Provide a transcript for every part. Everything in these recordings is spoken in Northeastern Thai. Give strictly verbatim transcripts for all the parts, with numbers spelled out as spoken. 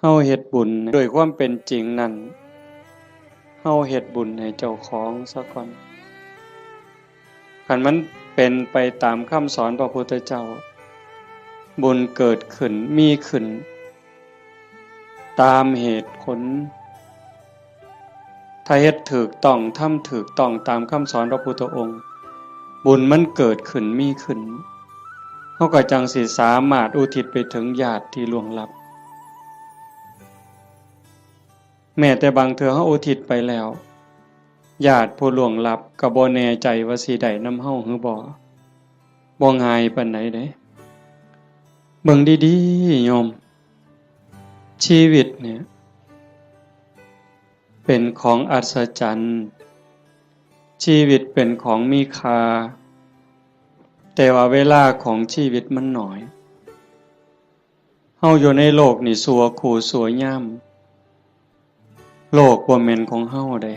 เฮาเฮ็ดบุญด้วยความเป็นจริงนั่น เฮาเฮ็ดบุญให้เจ้าของซะก่อน คันมันเป็นไปตามคำสอนพระพุทธเจ้า บุญเกิดขึ้น มีขึ้น ตามเหตุผล ถ้าเฮ็ดถูกต้อง ทำถูกต้องตามคำสอนพระพุทธองค์ บุญมันเกิดขึ้น มีขึ้น เฮาก็จั่งสิสามารถอุทิศไปถึงญาติที่ล่วงลับ แม้แต่บางเทื่อเฮาอุทิศไปแล้ว ญาติผู้ล่วงลับก็บ่แน่ใจว่าสิได้นำเฮาหรือบ่ บ่ง่ายปานใดเด้ เบิ่งดีๆ โยม ชีวิตเนี่ย เป็นของอัศจรรย์ ชีวิตเป็นของมีค่า แต่ว่าเวลาของชีวิตมันน้อย เฮาอยู่ในโลกนี่ชั่วคู่ชั่วยาม โลกบ่แม่นของเฮาเด้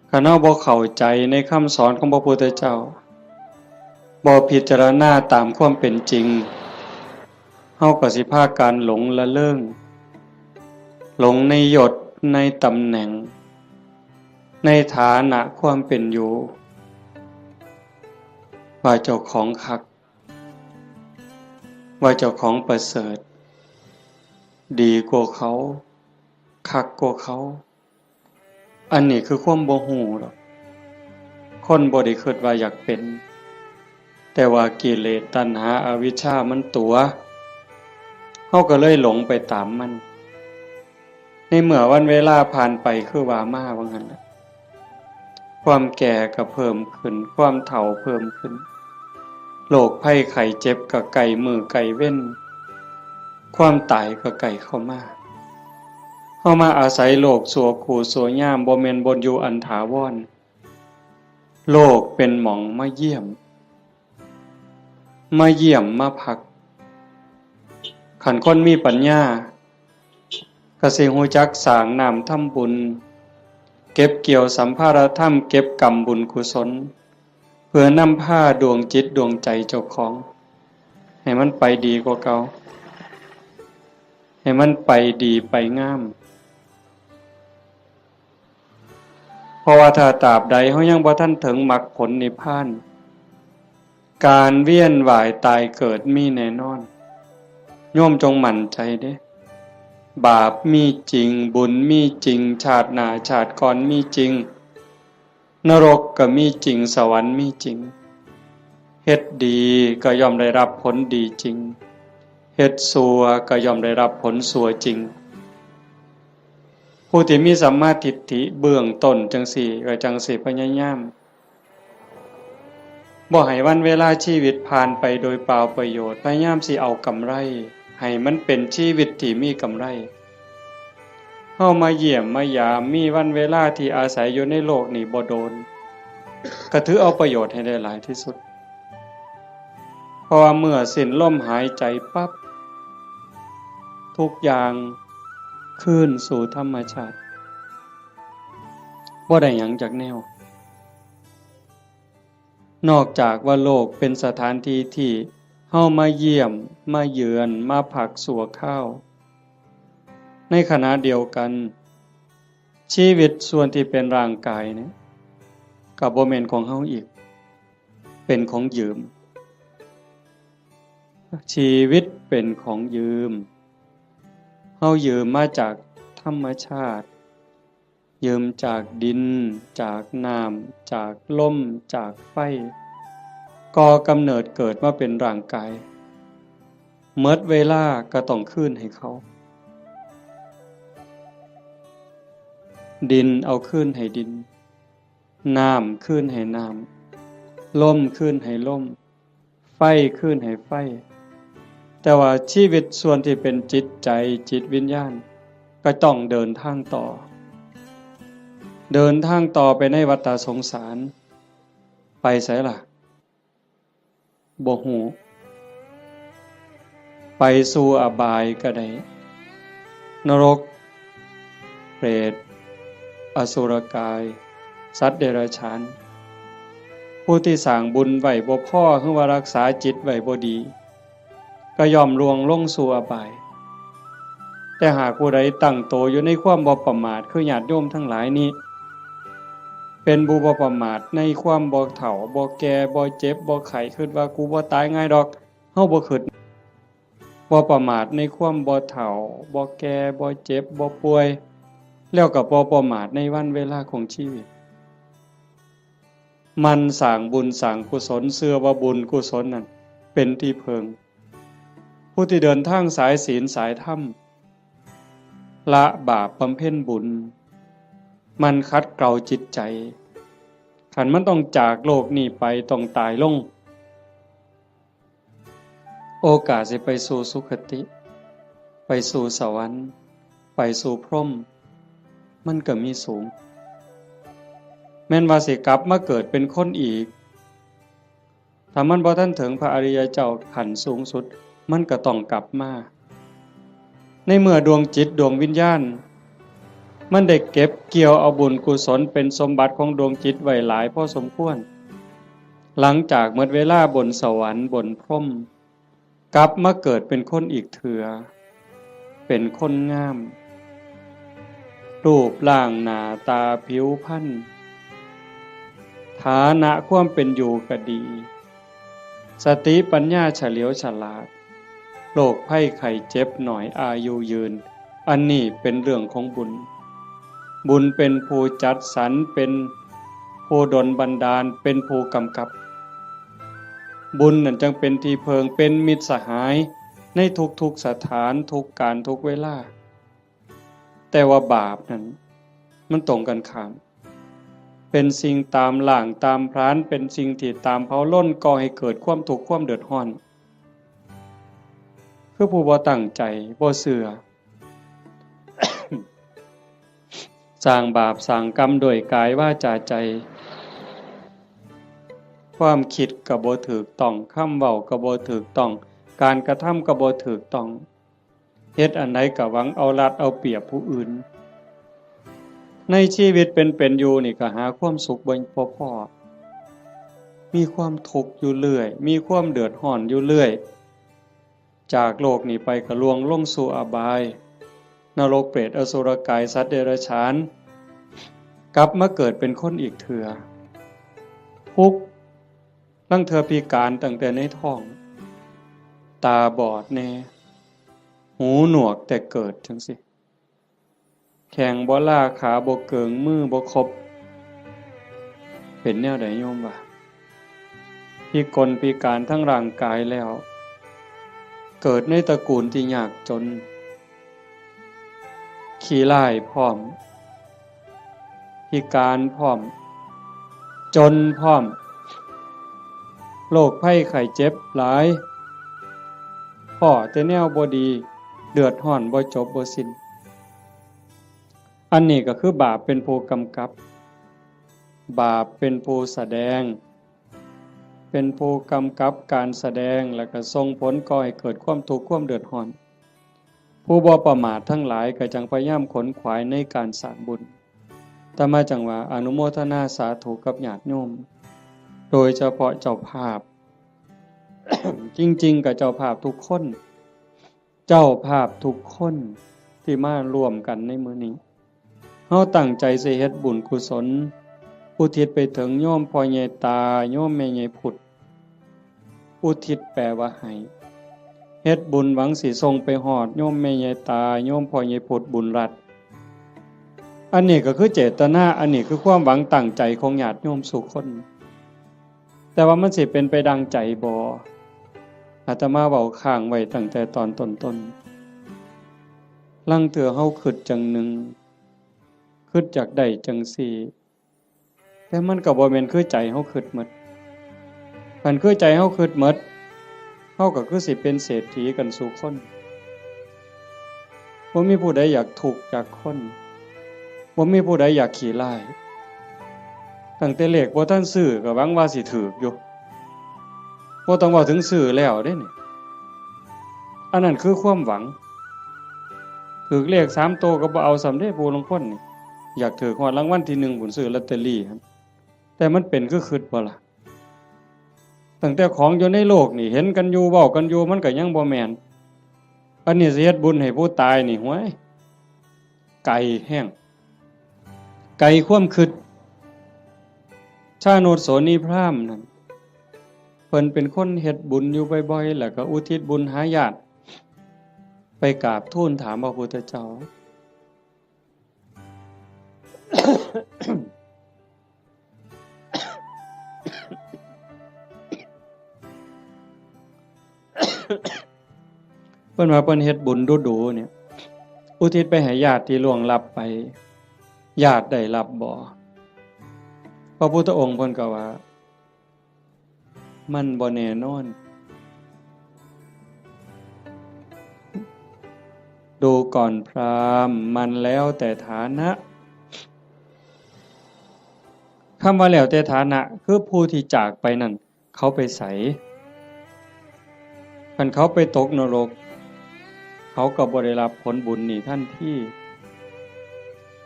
คันเฮาบ่เข้าใจในคำสอนของพระพุทธเจ้า บ่พิจารณาตามความเป็นจริง เฮาก็สิพากันหลงละเริง หลงในยศ ในตำแหน่ง ในฐานะความเป็นอยู่ ว่าเจ้าของคัก ว่าเจ้าของประเสริฐ ดีกว่าเขา คักกว่าเขา อันนี้คือความบ่ฮู้ดอก คนบ่ได้คิดว่าอยากเป็น แต่ว่ากิเลสตัณหาอวิชชามันตั๋ว เฮาก็เลยหลงไปตามมัน ในเมื่อวันเวลาผ่านไปคือว่ามาว่างั้นล่ะ ความแก่ก็เพิ่มขึ้น ความเฒ่าเพิ่มขึ้น โรคภัยไข้เจ็บก็ใกล้มื้อใกล้เว็น ความตายก็ใกล้เข้ามา เฮามาอาศัยโลกชั่วคู่ชั่วยาม บ่แม่นบ่อนอยู่อันถาวร โลกเป็นหม่องมาเยี่ยม มาเยี่ยมมาพัก คันคนมีปัญญา ก็สิฮู้จักสร้างน้ำทำบุญ เก็บเกี่ยวสัมภาระธรรม เก็บกำบุญกุศล เพื่อนำพาดวงจิตดวงใจเจ้าของ ให้มันไปดีกว่าเก่า ให้มันไปดีไปงาม เพราะว่าถ้าตราบใดเฮายังบ่ทันถึงมรรคผลนิพพาน การเวียนว่ายตายเกิดมีแน่นอน โยมจงมั่นใจเด้ บาปมีจริง บุญมีจริง ชาติหน้าชาติก่อนมีจริง นรกก็มีจริง สวรรค์มีจริง เฮ็ดดีก็ย่อมได้รับผลดีจริง เฮ็ดชั่วก็ย่อมได้รับผลชั่วจริง ผู้ที่มีสัมมาทิฏฐิเบื้องต้นจั่งซี้ ก็จั่งสิพยายาม บ่ให้วันเวลาชีวิตผ่านไปโดยเปล่าประโยชน์ พยายามสิเอากำไร ให้มันเป็นชีวิตที่มีกำไร เฮามาเยี่ยมมายาม มีวันเวลาที่อาศัยอยู่ในโลกนี้บ่โดน ก็ถือเอาประโยชน์ให้ได้หลายที่สุด เพราะว่าเมื่อสิ้นลมหายใจปั๊บ ทุกอย่างคืนสู่ธรรมชาติ บ่ได้หยังจักแนว นอกจากว่าโลกเป็นสถานที่ที่เฮามาเยี่ยม มาเยือน มาพักชั่วคราว ในขณะเดียวกัน ชีวิตส่วนที่เป็นร่างกายเนี่ย ก็บ่แม่นของเฮาอีก เป็นของยืม ชีวิตเป็นของยืม เฮายืมมาจากธรรมชาติ ยืมจากดิน จากน้ำ จากลม จากไฟ ก่อกำเนิดเกิดมาเป็นร่างกาย หมดเวลาก็ต้องคืนให้เขา ดินเอาคืนให้ดิน น้ำคืนให้น้ำ ลมคืนให้ลม ไฟคืนให้ไฟ แต่ว่าชีวิตส่วนที่เป็นจิตใจ จิตวิญญาณ ก็ต้องเดินทางต่อ เดินทางต่อไปในวัฏสงสาร ไปไสล่ะ บ่ฮู้ ไปสู่อบายก็ได้ นรก เปรต อสุรกาย สัตว์เดรัจฉาน ผู้ที่สร้างบุญไว้บ่พอ หรือว่ารักษาจิตไว้บ่ดี ก็ย่อมล่วงลงสู่อบาย แต่หากผู้ใดตั้งโตอยู่ในความบ่ประมาท คือญาติโยมทั้งหลายนี้ เป็นผู้บ่ประมาทในความบ่เฒ่า บ่แก่ บ่เจ็บ บ่ไข้ คิดว่ากูบ่ตายง่ายดอก เฮาบ่คิด บ่ประมาทในความบ่เฒ่า บ่แก่ บ่เจ็บ บ่ป่วย แล้วก็บ่ประมาทในวันเวลาของชีวิต หมั่นสร้างบุญสร้างกุศล เชื่อว่าบุญกุศลนั่นเป็นที่พึ่ง ผู้ที่เดินทางสายศีลสายธรรม ละบาปบำเพ็ญบุญ หมั่นขัดเกลาจิตใจ คันมันต้องจากโลกนี้ไป ต้องตายลง โอกาสสิไปสู่สุคติ ไปสู่สวรรค์ ไปสู่พรหม มันก็มีสูง แม่นว่าสิกลับมาเกิดเป็นคนอีก ถ้ามันบ่ทันถึงพระอริยเจ้าขั้นสูงสุด มันก็ต้องกลับมา ในเมื่อดวงจิตดวงวิญญาณ มันได้เก็บเกี่ยวเอาบุญกุศลเป็นสมบัติของดวงจิตไว้หลายพอสมควร หลังจากหมดเวลาบนสวรรค์บนพรหม กลับมาเกิดเป็นคนอีกเทื่อ เป็นคนงาม รูปร่างหน้าตาผิวพรรณ ฐานะความเป็นอยู่ก็ดี สติปัญญาเฉลียวฉลาด โรคภัยไข้เจ็บน้อย อายุยืน อันนี้เป็นเรื่องของบุญ บุญเป็นผู้จัดสรร เป็นผู้ดลบันดาล เป็นผู้กำกับ บุญนั่นจั่งเป็นที่พึ่ง เป็นมิตรสหายในทุกๆสถาน ทุกกาล ทุกเวลา แต่ว่าบาปนั่น มันตรงกันข้าม เป็นสิ่งตามล้างตามผลาญ เป็นสิ่งที่ตามเผาลน ก่อให้เกิดความทุกข์ความเดือดร้อน คือผู้บ่ตั้งใจ บ่เชื่อ สร้างบาปสร้างกรรมด้วยกายวาจาใจ ความคิดก็บ่ถูกต้อง คำเว้าก็บ่ถูกต้อง การกระทำก็บ่ถูกต้อง เฮ็ดอันใดก็หวังเอารัดเอาเปรียบผู้อื่น ในชีวิตเป็นเป็นอยู่นี่ก็หาความสุขบ่ บ่พ้อ มีความทุกข์อยู่เรื่อย มีความเดือดร้อนอยู่เรื่อย จากโลกนี้ไปก็ล่วงลงสู่อบาย นรกเปรตอสุรกายสัตว์เดรัจฉาน กลับมาเกิดเป็นคนอีกเทื่อ ทุกข์ ลางเทื่อพิการตั้งแต่ในท้อง ตาบอดแน่ หูหนวกแต่เกิดจั่งซี้ แข้งบ่ลา ขาบ่เกิง มือบ่ครบ เป็นแนวใดโยมวะ พิกลพิการทั้งร่างกายแล้ว เกิดในตระกูลที่ยากจน ขี้ร้ายพร้อม พิการพร้อม จนพร้อม โรคภัยไข้เจ็บหลาย พ้อแต่แนวบ่ดี เดือดร้อนบ่จบบ่สิ้น อันนี้ก็คือบาปเป็นผู้กำกับ บาปเป็นผู้แสดง เป็นผู้กำกับการแสดง แล้วก็ส่งผลก่อให้เกิดความทุกข์ความเดือดร้อน ผู้บ่ประมาททั้งหลายก็จั่งพยายามขนขวายในการสร้างบุญ อาตมาจั่งว่าอนุโมทนาสาธุกับญาติโยม โดยเฉพาะเจ้าภาพ จริงๆ ก็เจ้าภาพทุกคน เจ้าภาพทุกคนที่มาร่วมกันในมื้อนี้ เฮาตั้งใจสิเฮ็ดบุญกุศล อุทิศไปถึงโยมพ่อใหญ่ตา โยมแม่ใหญ่พุด อุทิศแปลว่าให้ เฮ็ดบุญหวังสิส่งไปฮอดโยมแม่ใหญ่ตา โยมพ่อใหญ่พุดบุญรัตน์ อันนี้ก็คือเจตนา อันนี้คือความหวังตั้งใจของญาติโยมสู่คน แต่ว่ามันสิเป็นไปดังใจบ่ อาตมาเว้าค้างไว้ตั้งแต่ตอนต้นๆ ลางเทื่อเฮาคิดจั่งหนึ่ง คิดอยากได้จั่งซี้ แต่มันก็บ่แม่นคือใจเฮาคิดหมด คันคือใจเฮาคิดหมด เฮาก็คือสิเป็นเศรษฐีกันสู่คน บ่มีผู้ใดอยากทุกข์จักคน บ่มีผู้ใดอยากขี้ร้าย ตั้งแต่เลขบ่ทันซื้อก็หวังว่าสิถูกอยู่ บ่ต้องเว้าถึงซื้อแล้วเด้นี่ อันนั้นคือความหวัง ถูกเลขสามโตก็บ่เอาซ้ำเด้ ผู้ลางคนนี่ อยากถูกฮอดรางวัลที่หนึ่งพุ้น ซื้อลอตเตอรี่หั่น แต่มันเป็นคือคิดบ่ล่ะ ตั้งแต่ของอยู่ในโลกนี่ เห็นกันอยู่ เว้ากันอยู่ มันก็ยังบ่แม่น อันนี้สิเฮ็ดบุญให้ผู้ตายนี่ ห้วย ไกลแฮง ไกลความคิด ชาโนชโสนีพราหมณ์นั่น เพิ่นเป็นคนเฮ็ดบุญอยู่บ่อยๆ แล้วก็อุทิศบุญหาญาติ ไปกราบทูลถามพระพุทธเจ้า เพิ่นว่าเพิ่นเฮ็ดบุญดูๆ เนี่ย อุทิศไปให้ญาติที่ล่วงลับไป ญาติได้รับบ่ พระพุทธองค์เพิ่นก็ว่า มันบ่แน่นอน ดูก่อนพราหมณ์ มันแล้วแต่ฐานะ คำว่าแล้วแต่ฐานะ คือผู้ที่จากไปนั่น เขาไปไส คันเขาไปตกนรก เขาก็บ่ได้รับผลบุญนี้ทันที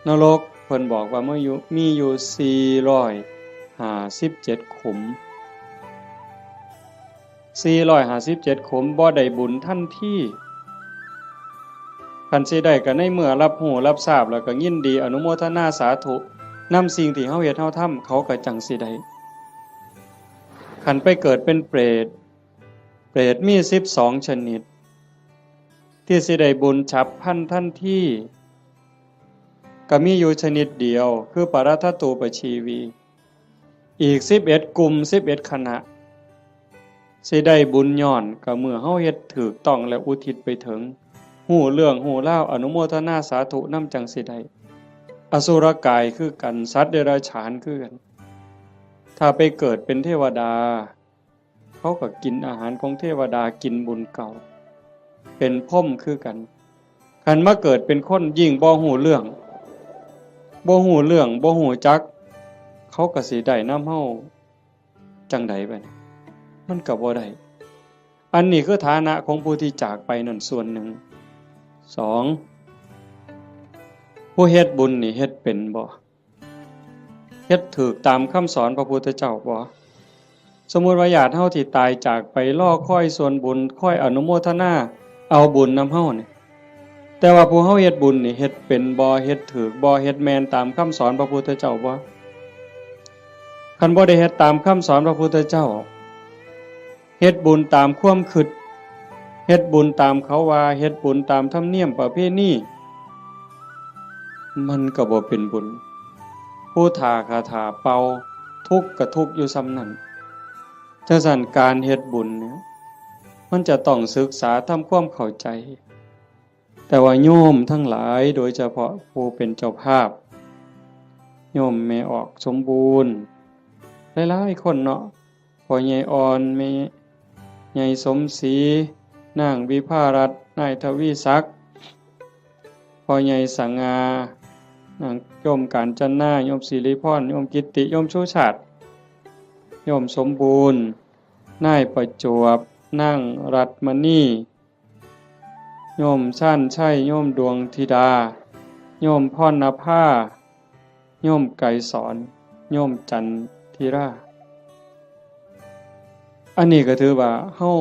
นรกเพิ่นบอกว่ามีอยู่ มีอยู่สี่ร้อยห้าสิบเจ็ดขุม สี่ร้อยห้าสิบเจ็ดขุม บ่ได้บุญทันที คันสิได้ก็ในเมื่อรับรู้รับทราบแล้วก็ยินดีอนุโมทนาสาธุนำสิ่งที่เฮาเฮ็ดเฮาทำ เขาก็จั่งสิได้ คันไปเกิดเป็นเปรต เปรตมีสิบสองชนิด ที่สิได้บุญฉับพลันทันที ก็มีอยู่ชนิดเดียว คือปรัตถตูปชีวี อีกสิบเอ็ดกลุ่ม สิบเอ็ดคณะ สิได้บุญย้อนก็เมื่อเฮาเฮ็ดถูกต้องและอุทิศไปถึง ฮู้เรื่องฮู้ราว อนุโมทนาสาธุนำจั่งสิได้ อสุรกายคือกัน สัตว์เดรัจฉานคือกัน ถ้าไปเกิดเป็นเทวดา เขาก็กินอาหารของเทวดา กินบุญเก่า เป็นพรหมคือกัน คันมาเกิดเป็นคนยิ่งบ่ฮู้เรื่อง บ่ฮู้เรื่อง บ่ฮู้จัก เขาก็สิได้นำเฮาจั่งใดบัดนี้ มันก็บ่ได้ อันนี้คือฐานะของผู้ที่จากไปนั่นส่วนหนึ่ง สอง ผู้เฮ็ดบุญนี่เฮ็ดเป็นบ่ เฮ็ดถูกตามคำสอนพระพุทธเจ้าบ่ สมมุติว่าญาติเฮาที่ตายจากไปรอคอยส่วนบุญ คอยอนุโมทนาเอาบุญนำเฮานี่ แต่ว่าผู้เฮาเฮ็ดบุญนี่เฮ็ดเป็นบ่ เฮ็ดถูกบ่ เฮ็ดแม่นตามคำสอนพระพุทธเจ้าบ่ คันบ่ได้เฮ็ดตามคำสอนพระพุทธเจ้า เฮ็ดบุญตามความคิด เฮ็ดบุญตามเขาว่า เฮ็ดบุญตามธรรมเนียมประเพณี มันก็บ่เป็นบุญ ผู้ถ้าคาถาเป่า ทุกข์ก็ทุกข์อยู่ส่ำนั้น จั่งซั้นการเฮ็ดบุญเนี่ย มันจะต้องศึกษาทำความเข้าใจ แต่ว่าโยมทั้งหลาย โดยเฉพาะผู้เป็นเจ้าภาพ โยมแม่ออกสมบูรณ์ หลายๆ คนเนาะ พ่อใหญ่อ่อน แม่ใหญ่สมศรี นางวิภารัตน์ นายทวีศักดิ์ พ่อใหญ่สง่า นางโยมกาญจนา โยมสิริพร โยมกิตติ โยมชูชาติ โยมสมบูรณ์ นายประจวบ นางรัตน์มณี โยมชาญชัย โยมดวงธิดา โยมพรณภา โยมไกรสอน โยมจันทิรา อันนี้ก็ถือว่าเฮา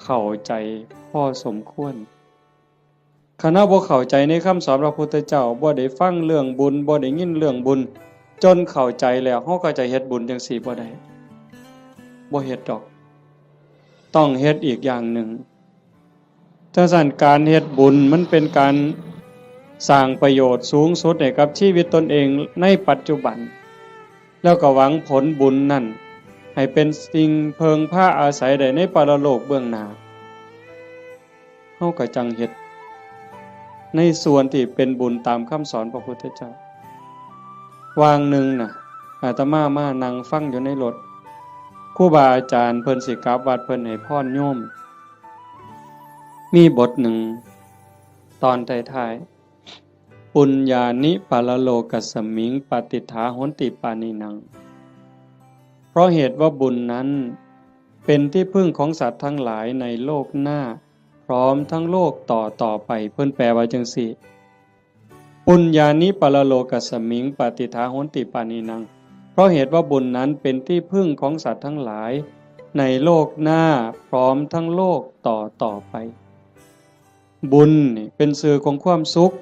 เข้าใจพอสมควร คันเฮาบ่เข้าใจในคำสอนพระพุทธเจ้า บ่ได้ฟังเรื่องบุญ บ่ได้ยินเรื่องบุญ จนเข้าใจแล้ว เฮาก็จะเฮ็ดบุญจั่งซี้บ่ได้ บ่เฮ็ดดอก ต้องเฮ็ดอีกอย่างหนึ่ง จั่งซั้นการเฮ็ดบุญมันเป็นการสร้างประโยชน์สูงสุดให้กับชีวิตตนเองในปัจจุบัน แล้วก็หวังผลบุญนั่นให้เป็นสิ่งเพิ่งพาอาศัยได้ในปรโลกเบื้องหน้า เฮาก็จั่งเฮ็ดในส่วนที่เป็นบุญตามคำสอนพระพุทธเจ้า วางหนึ่งน่ะ อาตมามานั่งฟังอยู่ในรถ ครูบาอาจารย์เพิ่นสิกลับวัด เพิ่นให้พรโยม มีบทหนึ่ง ตอนท้ายๆ ปุญญานิปรโลกัสมิง ปาติฏฐาโหนติปาณินัง เพราะเหตุว่าบุญนั้นเป็นที่พึ่งของสัตว์ทั้งหลายในโลกหน้า พร้อมทั้งโลกต่อต่อไป เพิ่นแปลว่าจั่งซี้ ปุญญานิปรโลกัสมิง ปาติฏฐาโหนติปาณินัง เพราะเหตุว่าบุญนั้นเป็นที่พึ่งของสัตว์ทั้งหลายในโลกหน้า พร้อมทั้งโลกต่อต่อไป บุญนี่เป็นชื่อของความสุข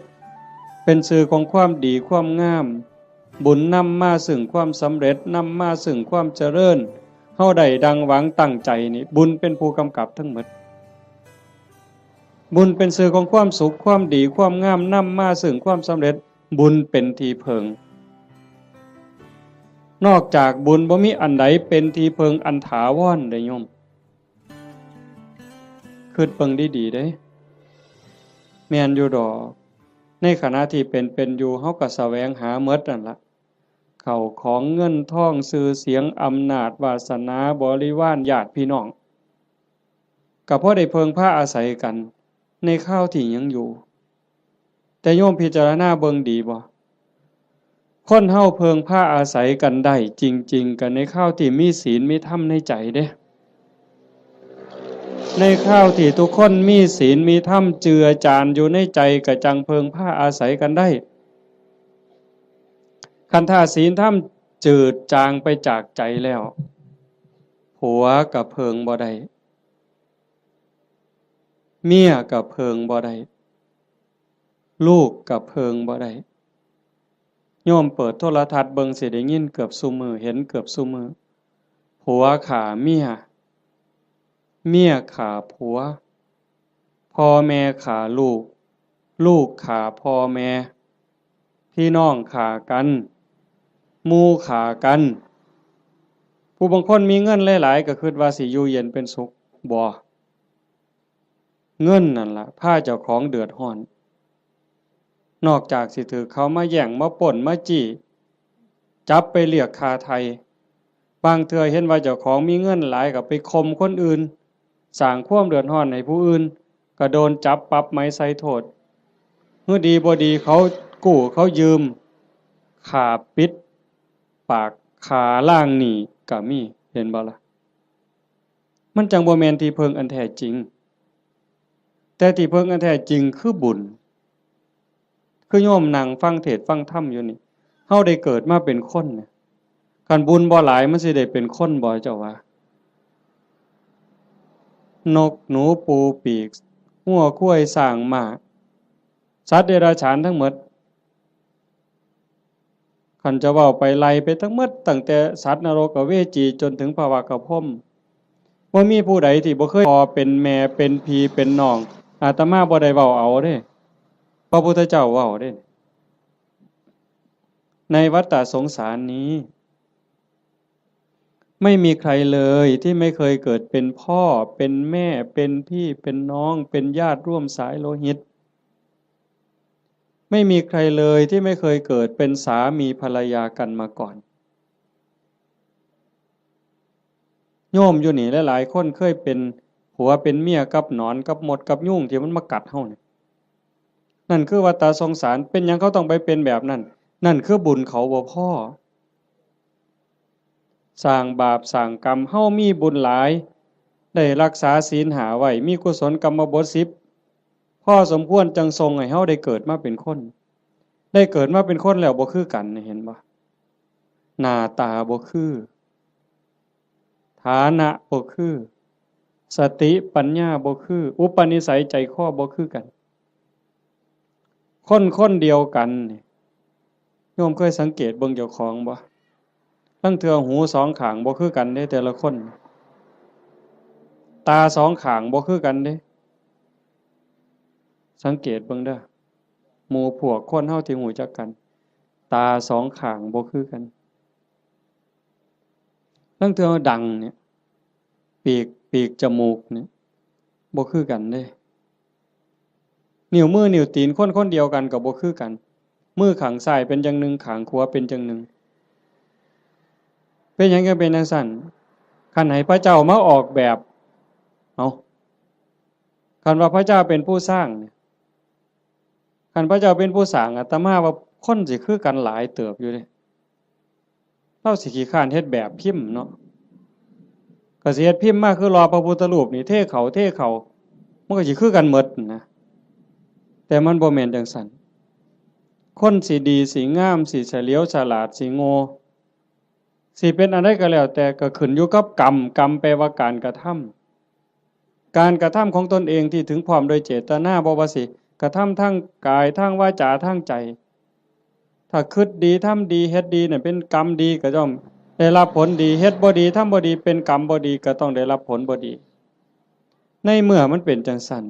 เป็นชื่อของความดีความงาม บุญนำมาซึ่งความสำเร็จ นำมาซึ่งความเจริญ เฮาได้ดังหวังตั้งใจนี่ บุญเป็นผู้กำกับทั้งหมด บุญเป็นชื่อของความสุข ความดี ความงาม นำมาซึ่งความสำเร็จ บุญเป็นที่เพิ่ง นอกจากบุญบ่มีอันใดเป็นที่เพิ่งอันถาวรเด้โยม คิดเบิ่งดีๆเด้ แม่นอยู่ดอก ในขณะที่เป็นเป็นอยู่ เฮาก็แสวงหาหมดนั่นละ เข้าของเงินทอง ชื่อเสียง อำนาจ วาสนา บริวาร ญาติพี่น้อง ก็พอได้เพิ่งพาอาศัยกัน ในคราวที่ยังอยู่ แต่โยมพิจารณาเบิ่งดีบ่ คนเฮาเพิ่งพาอาศัยกันได้จริงๆ กันในคราวที่มีศีลมีธรรมในใจเด้ ในคราวที่ทุกคนมีศีลมีธรรมเจือจานอยู่ในใจ ก็จั่งเพิ่งพาอาศัยกันได้ คันถ้าศีลธรรมจืดจางไปจากใจแล้ว ผัวก็เพิ่งบ่ได้ เมียก็เพิ่งบ่ได้ ลูกก็เพิ่งบ่ได้ โยมเปิดโทรทัศน์เบิ่งสิได้ยินเกือบซุมื้อ เห็นเกือบซุมื้อ ผัวฆ่าเมีย เมียฆ่าผัว พ่อแม่ฆ่าลูก ลูกฆ่าพ่อแม่ พี่น้องฆ่ากัน หมู่ฆ่ากัน ผู้บางคนมีเงินหลายๆ ก็คิดว่าสิอยู่เย็นเป็นสุข บ่ เงินนั่นล่ะพาเจ้าของเดือดร้อน นอกจากสิถืกเขามาแย่ง มาปล้น มาจี้ จับไปเรียกค่าไถ่ บางเทื่อเห็นว่าเจ้าของมีเงินหลายก็ไปข่มคนอื่น สร้างความเดือดร้อนให้ผู้อื่น ก็โดนจับปรับไหมใส่โทษ เมื่อดีบ่ดีเขากู้เขายืม ฆ่าปิดปาก ฆ่าล้างหนี้ก็มี เห็นบ่ล่ะ มันจั่งบ่แม่นที่เพิ่งอันแท้จริง แต่ที่เพิ่งอันแท้จริงคือบุญ คือโยมนั่งฟังเทศน์ฟังธรรมอยู่นี่ เฮาได้เกิดมาเป็นคนเนี่ย คันบุญบ่หลายมันสิได้เป็นคนบ่เจ้าว่า นกหนูปูปีก งัวควายช้างม้า สัตว์เดรัจฉานทั้งหมด คันจะเว้าไปไล่ไปทั้งหมด ตั้งแต่สัตว์นรกอเวจีจนถึงพระวักกะพรหม บ่มีผู้ใดที่บ่เคยพ่อเป็นแม่เป็นพี่เป็นน้อง อาตมาบ่ได้เว้าเอาเด้ พระพุทธเจ้าเว้าเด้ ในวัฏฏะสงสารนี้ ไม่มีใครเลยที่ไม่เคยเกิดเป็นพ่อ เป็นแม่ เป็นพี่ เป็นน้อง เป็นญาติร่วมสายโลหิต ไม่มีใครเลยที่ไม่เคยเกิดเป็นสามีภรรยากันมาก่อน โยมอยู่นี่หลายๆคนเคยเป็นผัวเป็นเมียกับหนอนกับมดกับยุงที่มันมากัดเฮานี่ นั่นคือวัฏฏะสงสาร เป็นหยังเขาต้องไปเป็นแบบนั้น นั่นคือบุญเขาบ่พอ สร้างบาปสร้างกรรม เฮามีบุญหลาย ได้รักษาศีลห้าไว้ มีกุศลกรรมบทสิบ พอสมควรจั่งส่งให้เฮาได้เกิดมาเป็นคน ได้เกิดมาเป็นคนแล้วบ่คือกันนี่ เห็นบ่ หน้าตาบ่คือ ฐานะบ่คือ สติปัญญาบ่คือ อุปนิสัยใจคอบ่คือกัน คนคนเดียวกันนี่ โยมเคยสังเกตเบิ่งเจ้าของบ่ ลางเทื่อหูสองข้างบ่คือกันเด้ แต่ละคน ตาสองข้างบ่คือกันเด้ สังเกตเบิ่งเด้อ หมู่พวกคนเฮาที่รู้จักกัน ตาสองข้างบ่คือกัน ลางเทื่อดังเนี่ย ปีก ปีกจมูกเนี่ย บ่คือกันเด้ นิ้วมือนิ้วตีนคนคนเดียวกันก็บ่คือกัน มือข้างซ้ายเป็นอย่างหนึ่ง ข้างขวาเป็นอย่างหนึ่ง เป็นหยังจั่งเป็นจั่งซั้น คันให้พระเจ้ามาออกแบบ เอ้า คันว่าพระเจ้าเป็นผู้สร้างเนี่ย คันพระเจ้าเป็นผู้สร้าง อาตมาว่าคนสิคือกันหลายเติบอยู่เด้ ลาวสิขี้คร้านเฮ็ดแบบพิมพ์เนาะ ก็สิเฮ็ดพิมพ์มาคือหล่อพระพุทธรูปนี่ เทเข้า เทเข้า มันก็สิคือกันหมดนะ แต่มันบ่แม่นจั่งซั้น คนสิดี สิงาม สิเฉลียวฉลาด สิโง่ สิเป็นอันใดก็แล้วแต่ ก็ขึ้นอยู่กับกรรม กรรมแปลว่าการกระทำ การกระทำของตนเองที่ถึงพร้อมโดยเจตนา บ่ว่าสิกระทำทางกาย ทางวาจา ทางใจ ถ้าคิดดี ทำดี เฮ็ดดีเนี่ย เป็นกรรมดี ก็ต้องได้รับผลดี เฮ็ดบ่ดี ทำบ่ดี เป็นกรรมบ่ดี ก็ต้องได้รับผลบ่ดี ในเมื่อมันเป็นจังซั่น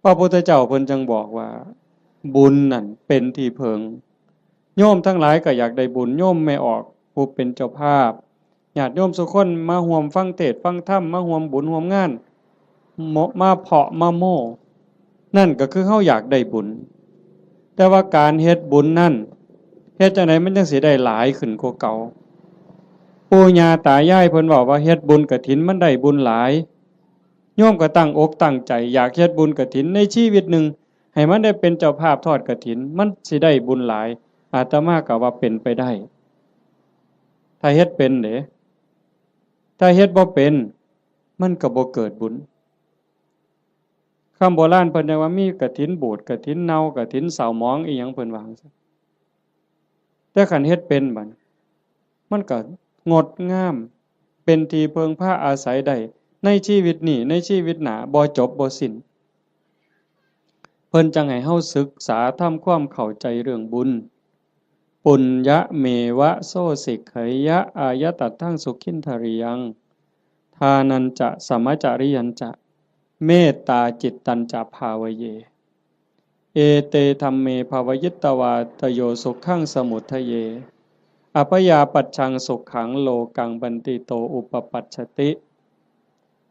พระพุทธเจ้าเพิ่นจั่งบอกว่า บุญนั่นเป็นที่เพิ่ง โยมทั้งหลายก็อยากได้บุญ โยมแม่ออกผู้เป็นเจ้าภาพ ญาติโยมสุคนมาร่วมฟังเทศน์ฟังธรรม มาร่วมบุญร่วมงาน มาเพาะมาโม้ นั่นก็คือเฮาอยากได้บุญ แต่ว่าการเฮ็ดบุญนั่น เฮ็ดจั่งใดมันจั่งสิได้หลายขึ้นกว่าเก่า ปู่ย่าตายายเพิ่นเว้าว่าเฮ็ดบุญกฐินมันได้บุญหลาย โยมก็ตั้งอกตั้งใจอยากเฮ็ดบุญกฐินในชีวิตหนึ่ง ให้มันได้เป็นเจ้าภาพทอดกฐิน มันสิได้บุญหลาย อาตมาก็ว่าเป็นไปได้ ถ้าเฮ็ดเป็นเด้ ถ้าเฮ็ดบ่เป็น มันก็บ่เกิดบุญ คำโบราณเพิ่นยังว่ามีกฐินบูด กฐินเน่า กฐินเศร้าหมอง อีหยังเพิ่นว่าจั่งซั้น แต่คันเฮ็ดเป็นบัด มันก็งดงาม เป็นที่เพิ่งพาอาศัยได้ ในชีวิตนี้ ในชีวิตหน้า บ่จบบ่สิ้น เพิ่นจั่งให้เฮาศึกษาทำความเข้าใจเรื่องบุญ ปุญญะเมวะโสสิกขยะอายตัตถังสุขินทริยัง ทานัญจะสมจริยัญจะ เมตตาจิตตัญจะภาวะเย เอเตธัมเมภาวิตวาตโยสุขังสมุทเย อัพยาปัชชังสุขังโลกังบันติโตอุปปัชชติ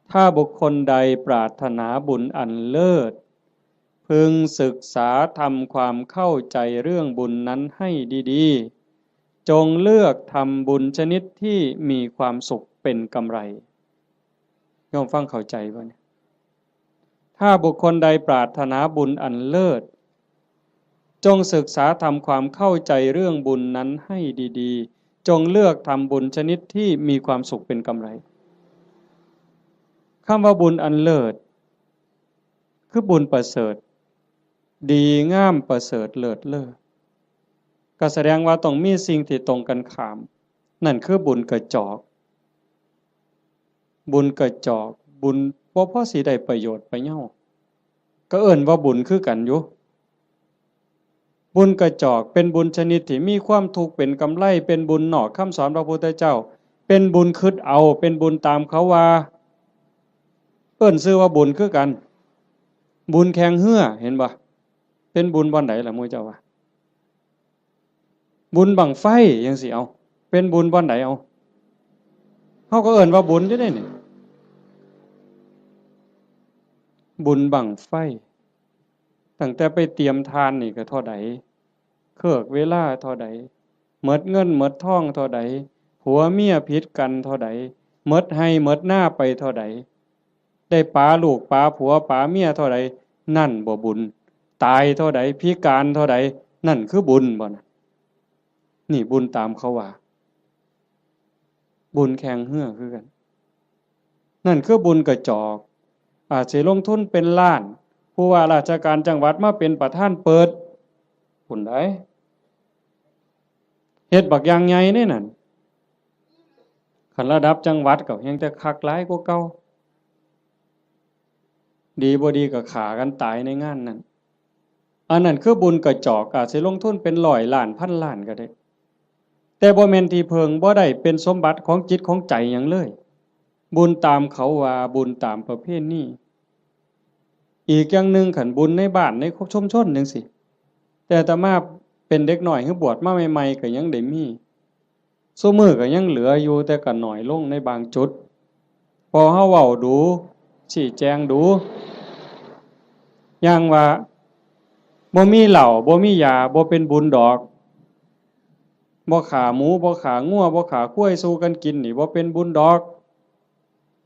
ถ้าบุคคลใดปรารถนาบุญอันเลิศ พึงศึกษาทำความเข้าใจเรื่องบุญนั้นให้ดีๆ จงเลือกทำบุญชนิดที่มีความสุขเป็นกำไร โยมฟังเข้าใจบ่เนี่ย ถ้าบุคคลใดปรารถนาบุญอันเลิศ จงศึกษาทำความเข้าใจเรื่องบุญนั้นให้ดีๆ จงเลือกทำบุญชนิดที่มีความสุขเป็นกำไร คำว่าบุญอันเลิศ คือบุญประเสริฐ ดีงามประเสริฐเลิศเลอ ก็แสดงว่าต้องมีสิ่งที่ตรงกันข้าม นั่นคือบุญกระจอก บุญกระจอก บุญบ่พอสิได้ประโยชน์ประเยา ก็เอิ้นว่าบุญคือกันอยู่ บุญกระจอกเป็นบุญชนิดที่มีความทุกข์เป็นกำไร เป็นบุญนอกคำสอนพระพุทธเจ้า เป็นบุญคิดเอา เป็นบุญตามเขาว่า เอิ้นชื่อว่าบุญคือกัน บุญแข่งเฮือ เห็นบ่ เป็นบุญบ่อนใดล่ะหมู่เจ้าว่า บุญบั้งไฟจั่งซี้ เอา เป็นบุญบ่อนใด เอา เฮาก็เอิ้นว่าบุญอยู่เด้นี่ บุญบั้งไฟ ตั้งแต่ไปเตรียมถ่านนี่ก็เท่าใด เคิกเวลาเท่าใด หมดเงินหมดทองเท่าใด ผัวเมียผิดกันเท่าใด หมดไฮ่หมดนาไปเท่าใด ได้ปาลูกปาผัวปาเมียเท่าใด นั่นบ่บุญ ตายเท่าใด พิการเท่าใด นั่นคือบุญบ่นะ นี่บุญตามเขาว่า บุญแข่งเฮือคือกัน นั่นคือบุญกระจอก อาจสิลงทุนเป็นล้าน ผู้ว่าราชการจังหวัดมาเป็นประธานเปิด บุญใด เฮ็ดบักอย่างใหญ่เด้นั่น คันระดับจังหวัดก็แฮ่งแต่คักหลายกว่าเก่า ดีบ่ดีก็ฆ่ากันตายในงานนั้น อันนั้นคือบุญกระจอก อาจสิลงทุนเป็นร้อยล้าน พันล้านก็ได้ แต่บ่แม่นที่เพิ่ง บ่ได้เป็นสมบัติของจิตของใจหยังเลย บุญตามเขาว่า บุญตามประเพณี อีกอย่างหนึ่ง คันบุญในบ้านในชุมชนจั่งซี้ แต่อาตมาเป็นเด็กน้อย คือบวชมาใหม่ๆ ก็ยังได้มี ซุมื้อก็ยังเหลืออยู่ แต่ก็น้อยลงในบางจุด พอเฮาเว้าดู๋ ชี้แจงดู๋ อย่างว่า บ่มีเหล้า บ่มียา บ่เป็นบุญดอก บ่ฆ่าหมู บ่ฆ่างัว บ่ฆ่าควายสู่กันกินนี่ บ่เป็นบุญดอก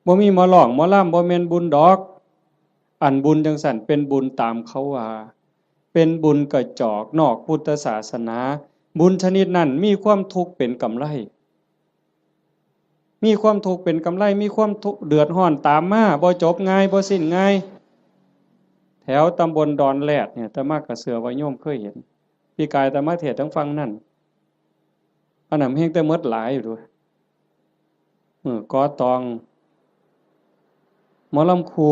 บ่มีหมอร้องหมอลำ บ่แม่นบุญดอก อันบุญจั่งซั้นเป็นบุญตามเขาว่า เป็นบุญกระจอกนอกพุทธศาสนา บุญชนิดนั้นมีความทุกข์เป็นกำไร มีความทุกข์เป็นกำไร มีความทุกข์เดือดร้อนตามมา บ่จบง่าย บ่สิ้นง่าย แถวตำบลดอนแรดเนี่ย อาตมาก็เชื่อว่าโยมเคยเห็น ปีกายอาตมาเทศน์ทางฝั่งนั่น อันนั้นแฮ่งแต่หมดหลายอยู่เด้อ มื้อก่อตอง หมอลำครู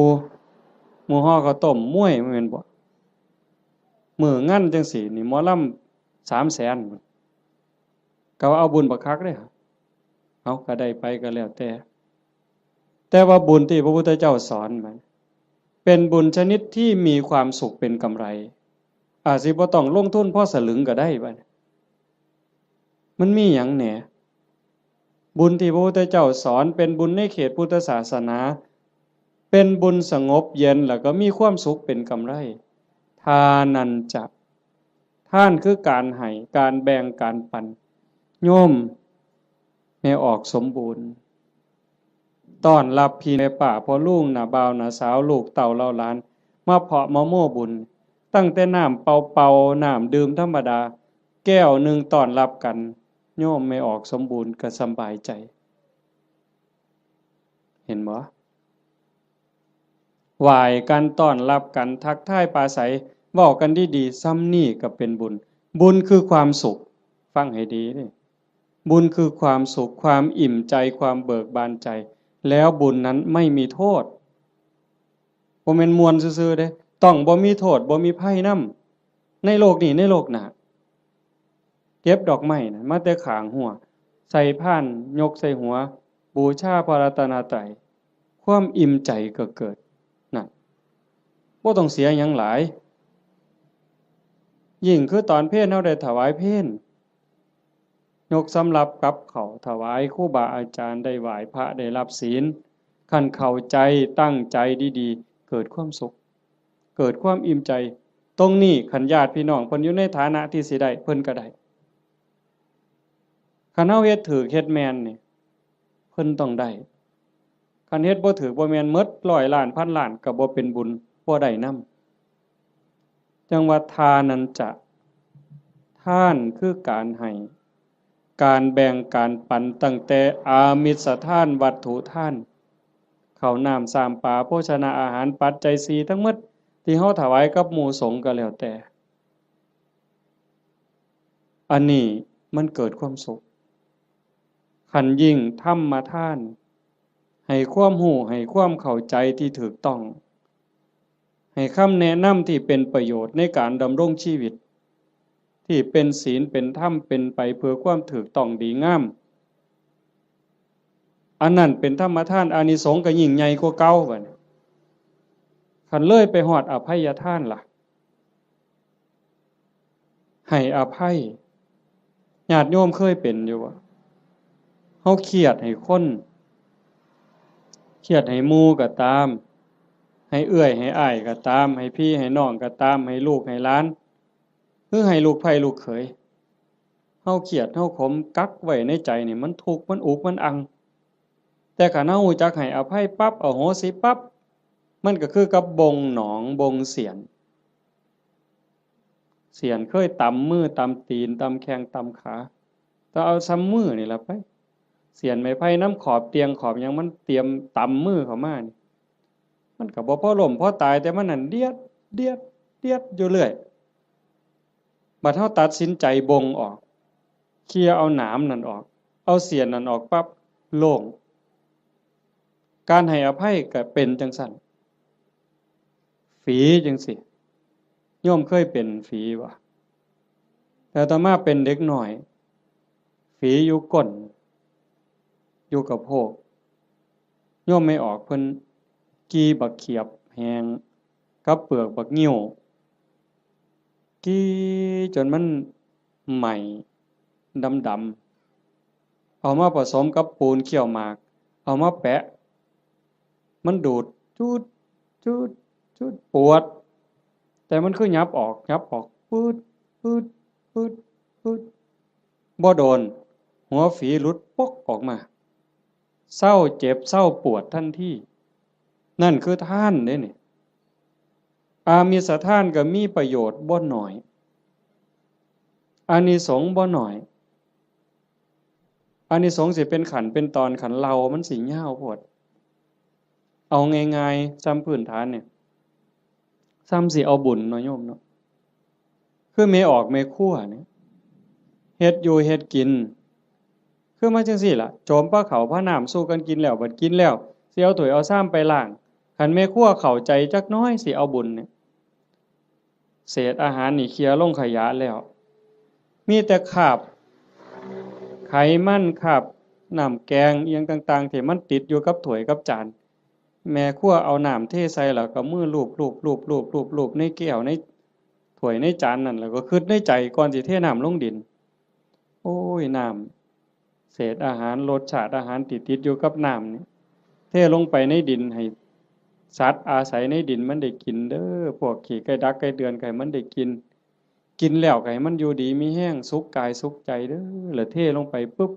หมู่ห่อข้าวต้ม มวย แม่นบ่ มื้องานจั่งซี้นี่ หมอลำ สามแสน ก็ว่าเอาบุญบักคักเด้ เอาก็ได้ไปก็แล้วแต่ แต่ว่าบุญที่พระพุทธเจ้าสอนมัน เป็นบุญชนิดที่มีความสุขเป็นกำไร อาจสิบ่ต้องลงทุนพอสลึงก็ได้บัดนี้ มันมีหยังแหน่ บุญที่พระพุทธเจ้าสอนเป็นบุญในเขตพุทธศาสนา เป็นบุญสงบเย็นแล้วก็มีความสุขเป็นกำไร ทานันจะ ทานคือการให้ การแบ่ง การปัน โยมแม่ออกสมบูรณ์ ต้อนรับพี่แม่ป้าพ่อลุงน้าบ่าวน้าสาว ลูกเต้าเหล่าหลาน มาเพาะมาโม้บุญ ตั้งแต่น้ำเปล่าๆ น้ำดื่มธรรมดา แก้วหนึ่งต้อนรับกัน โยมแม่ออกสมบูรณ์ก็สำบายใจ เห็นบ่ ไหว้กัน ต้อนรับกัน ทักทายปราศรัย เว้ากันดีๆ ส่ำนี้ก็เป็นบุญ บุญคือความสุข ฟังให้ดีเด้ บุญคือความสุข ความอิ่มใจ ความเบิกบานใจ แล้วบุญนั้นไม่มีโทษ บ่แม่นม่วนซื่อๆเด้ ต้องบ่มีโทษ บ่มีภัยนำ ในโลกนี้ ในโลกหน้า เก็บดอกไม้นะ มาแต่ข้างฮั้ว ใส่พาน ยกใส่หัว บูชาพระรัตนตรัย ความอิ่มใจก็เกิด นั่น บ่ต้องเสียหยังหลาย ยิ่งคือตอนเพลเฮาได้ถวายเพล ยกสำรับกับข้าวถวายครูบาอาจารย์ ได้ไหว้พระ ได้รับศีล คันเข้าใจ ตั้งใจดีๆ เกิดความสุข เกิดความอิ่มใจ ตรงนี้คันญาติพี่น้องเพิ่นอยู่ในฐานะที่สิได้ เพิ่นก็ได้ คันเฮาเฮ็ดถูกเฮ็ดแม่นนี่ เพิ่นต้องได้ คันเฮ็ดบ่ถูกบ่แม่น หมดร้อยล้านพันล้านก็บ่เป็นบุญ บ่ได้นำ จั่งว่าทานันจะ ทานคือการให้ การแบ่ง การปัน ตั้งแต่อามิสทาน วัตถุทาน ข้าวน้ำ ซ้ำปลา โภชนะอาหาร ปัจจัยสี่ทั้งหมด ที่เฮาถวายกับหมู่สงฆ์ก็แล้วแต่ อันนี้มันเกิดความสุข คันยิ่งธรรมทาน ให้ความรู้ ให้ความเข้าใจที่ถูกต้อง ให้คำแนะนำที่เป็นประโยชน์ในการดำรงชีวิต ที่เป็นศีล เป็นธรรม เป็นไปเพื่อความถูกต้องดีงาม อันนั้นเป็นธรรมทาน อานิสงส์ก็ยิ่งใหญ่กว่าเก่าบัดนี้ คันเลยไปฮอดอภัยทานล่ะ ให้อภัย ญาติโยมเคยเป็นอยู่บ่ เฮาเครียดให้คน เครียดให้หมู่ก็ตาม ให้เอื้อยให้อ้ายก็ตาม ให้พี่ให้น้องก็ตาม ให้ลูกให้หลาน หรือให้ลูกใผลูกเขย เฮาเครียด เฮาขม กักไว้ในใจนี่ มันทุกข์ มันอุก มันอัง แต่คันเฮารู้จักให้อภัยปั๊บ อโหสิปั๊บ มันก็คือกับบ่งหนอง บ่งเสี้ยน เสี้ยนเคยตำมือ ตำตีน ตำแข้ง ตำขา แต่เอาส่ำมือนี่ล่ะไป เสี้ยนไม้ไผ่นำขอบเตียงขอบหยัง มันเตรียมตำมือเข้ามานี่ มันก็บ่พอล้มพอตาย แต่มันนั่นเดียด เดียด เดียดอยู่เรื่อย บัดเฮาตัดสินใจบ่งออก เคลียร์เอาหนามนั่นออก เอาเสี้ยนนั่นออกปั๊บ โล่ง การให้อภัยก็เป็นจั่งซั้น ฝีจั่งซี้ โยมเคยเป็นฝีบ่ แต่อาตมาเป็นเด็กน้อย ฝีอยู่ก้น อยู่กะโพก โยมแม่ออกเพิ่นกี่บักเขียบแห้งกับเปลือกบักงิ้ว กี่จนมันไหม้ดำๆ เอามาผสมกับปูนเคี่ยวหมาก เอามาแปะ มันดูด จูด จูด จูด ปวด แต่มันคือหยับออก หยับออก ปื๊ด ปื๊ด ปื๊ด ปื๊ด บ่โดน หัวฝีหลุดปกออกมา เซาเจ็บ เซาปวดทันที นั่นคือทานเด้นี่ อามิสทานก็มีประโยชน์บ่น้อย อานิสงส์บ่น้อย อานิสงส์สิเป็นขั้นเป็นตอน คันเล่ามันสิยาวโพด เอาง่ายๆ ส่ำพื้นฐานเนี่ย ส่ำสิเอาบุญเนาะโยมเนาะ คือแม่ออกแม่ครัวเนี่ย เฮ็ดอยู่เฮ็ดกิน คือมาจั่งซี้ล่ะ โจมปลาข้าวปลาน้ำสู่กันกินแล้ว บัดกินแล้ว สิเอาถ้วยเอาชามไปล้าง ไผ คันแม่ครัวเข้าใจจักหน่อยสิเอาบุญเนี่ย เศษอาหารนี่เคลียร์ลงขยะแล้ว มีแต่คราบไขมัน คราบน้ำแกงอิหยังต่างๆ ที่มันติดอยู่กับถ้วยกับจาน แม่ครัวเอาน้ำเทใส่แล้วก็มือลูบลูบลูบลูบลูบลูบในแก้วในถ้วยในจานนั่น แล้วก็คิดในใจก่อนสิเทน้ำลงดิน โอ้ย น้ำ เศษอาหาร รสชาติอาหารที่ติดอยู่กับน้ำนี่ เทลงไปในดินให้สัตว์อาศัยในดินมันได้กินเด้อ พวกขี้ไก่ดักไก่เดือนก็ให้มันได้กิน กินแล้วก็ให้มันอยู่ดีมีแฮง สุขกายสุขใจเด้อ แล้วเทลงไปปุ๊บ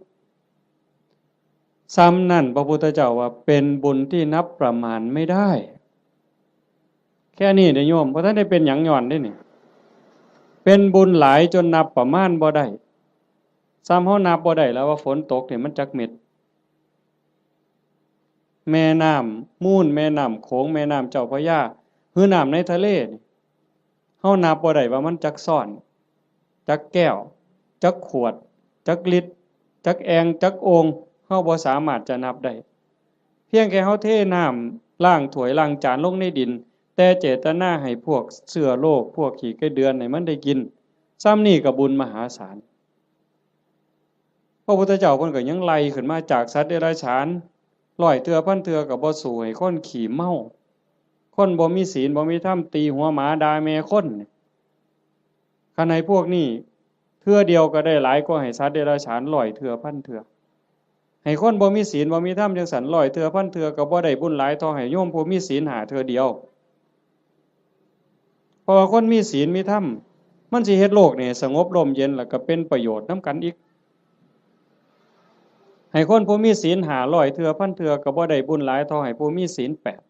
ส่ำนั่นพระพุทธเจ้าว่าเป็นบุญที่นับประมาณไม่ได้ แค่นี้เด้อโยม บ่ทันได้เป็นหยังย้อนเด้นี่ เป็นบุญหลายจนนับประมาณบ่ได้ ส่ำเฮานับบ่ได้แล้วว่าฝนตกนี่มันจักเม็ด แม่น้ำมูล แม่น้ำโขง แม่น้ำเจ้าพระยา หรือน้ำในทะเลนี่ เฮานับบ่ได้ว่ามันจักซ้อน จักแก้ว จักขวด จักลิตร จักแอ่ง จักโอ่ง เฮาบ่สามารถจะนับได้ เพียงแค่เฮาเทน้ำล้างถ้วยล้างจานลงในดิน แต่เจตนาให้พวกเชื้อโรค พวกขี้ไก่เดือนให้มันได้กิน ส่ำนี่ก็บุญมหาศาล พระพุทธเจ้าเพิ่นก็ยังไล่ขึ้นมาจากสัตว์เดรัจฉาน ร้อยเทื่อพันเทื่อก็บ่สู้ให้คนขี้เมา คนบ่มีศีลบ่มีธรรม ตีหัวหมาด่าแม่คน คันให้พวกนี้เทื่อเดียวก็ได้หลายกว่าให้สัตว์เดรัจฉานร้อยเทื่อพันเทื่อ ให้คนบ่มีศีลบ่มีธรรมจั่งซั้นร้อยเทื่อพันเทื่อก็บ่ได้บุญหลายเท่าให้โยมผู้มีศีลห้าเทื่อเดียว เพราะว่าคนมีศีลมีธรรม มันสิเฮ็ดโลกนี่สงบร่มเย็น แล้วก็เป็นประโยชน์นำกันอีก ให้คนผู้มีศีลห้าร้อยเทื่อพันเทื่อก็บ่ได้บุญหลายเท่าให้ผู้มีศีลแปด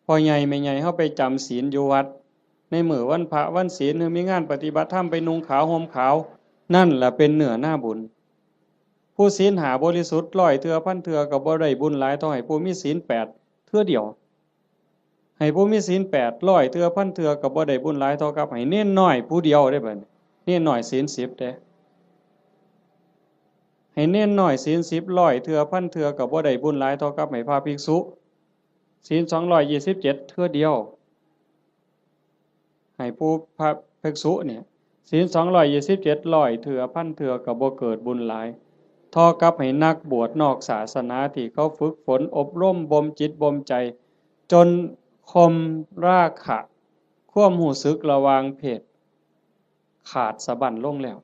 พ่อใหญ่แม่ใหญ่เฮาไปจำศีลอยู่วัด ในมื้อวันพระวันศีล หรือมีงานปฏิบัติธรรมไปนุ่งขาวห่มขาว นั่นล่ะเป็นเนื้อนาบุญ ผู้ศีลห้าบริสุทธิ์ร้อยเทื่อพันเทื่อก็บ่ได้บุญหลายเท่าให้ผู้มีศีลแปดเทื่อเดียว ให้ผู้มีศีลแปดร้อยเทื่อพันเทื่อก็บ่ได้บุญหลายเท่ากับให้เณรน้อยผู้เดียวเด้บัดนี้ เณรน้อยศีลสิบเด้ ให้เณรน้อยศีลสิบร้อยเทื่อพันเทื่อก็บ่ได้บุญหลายเท่ากับให้พระภิกษุ ศีลสองร้อยยี่สิบเจ็ดเทื่อเดียว ให้ผู้พระภิกษุเนี่ย ศีลสองร้อยยี่สิบเจ็ดร้อยเทื่อพันเทื่อก็บ่เกิดบุญหลาย เท่ากับให้นักบวชนอกศาสนาที่เขาฝึกฝนอบรมบ่มจิตบ่มใจ จนข่มราคะ ความรู้สึกระหว่างเพศ ขาดสะบั้นลงแล้ว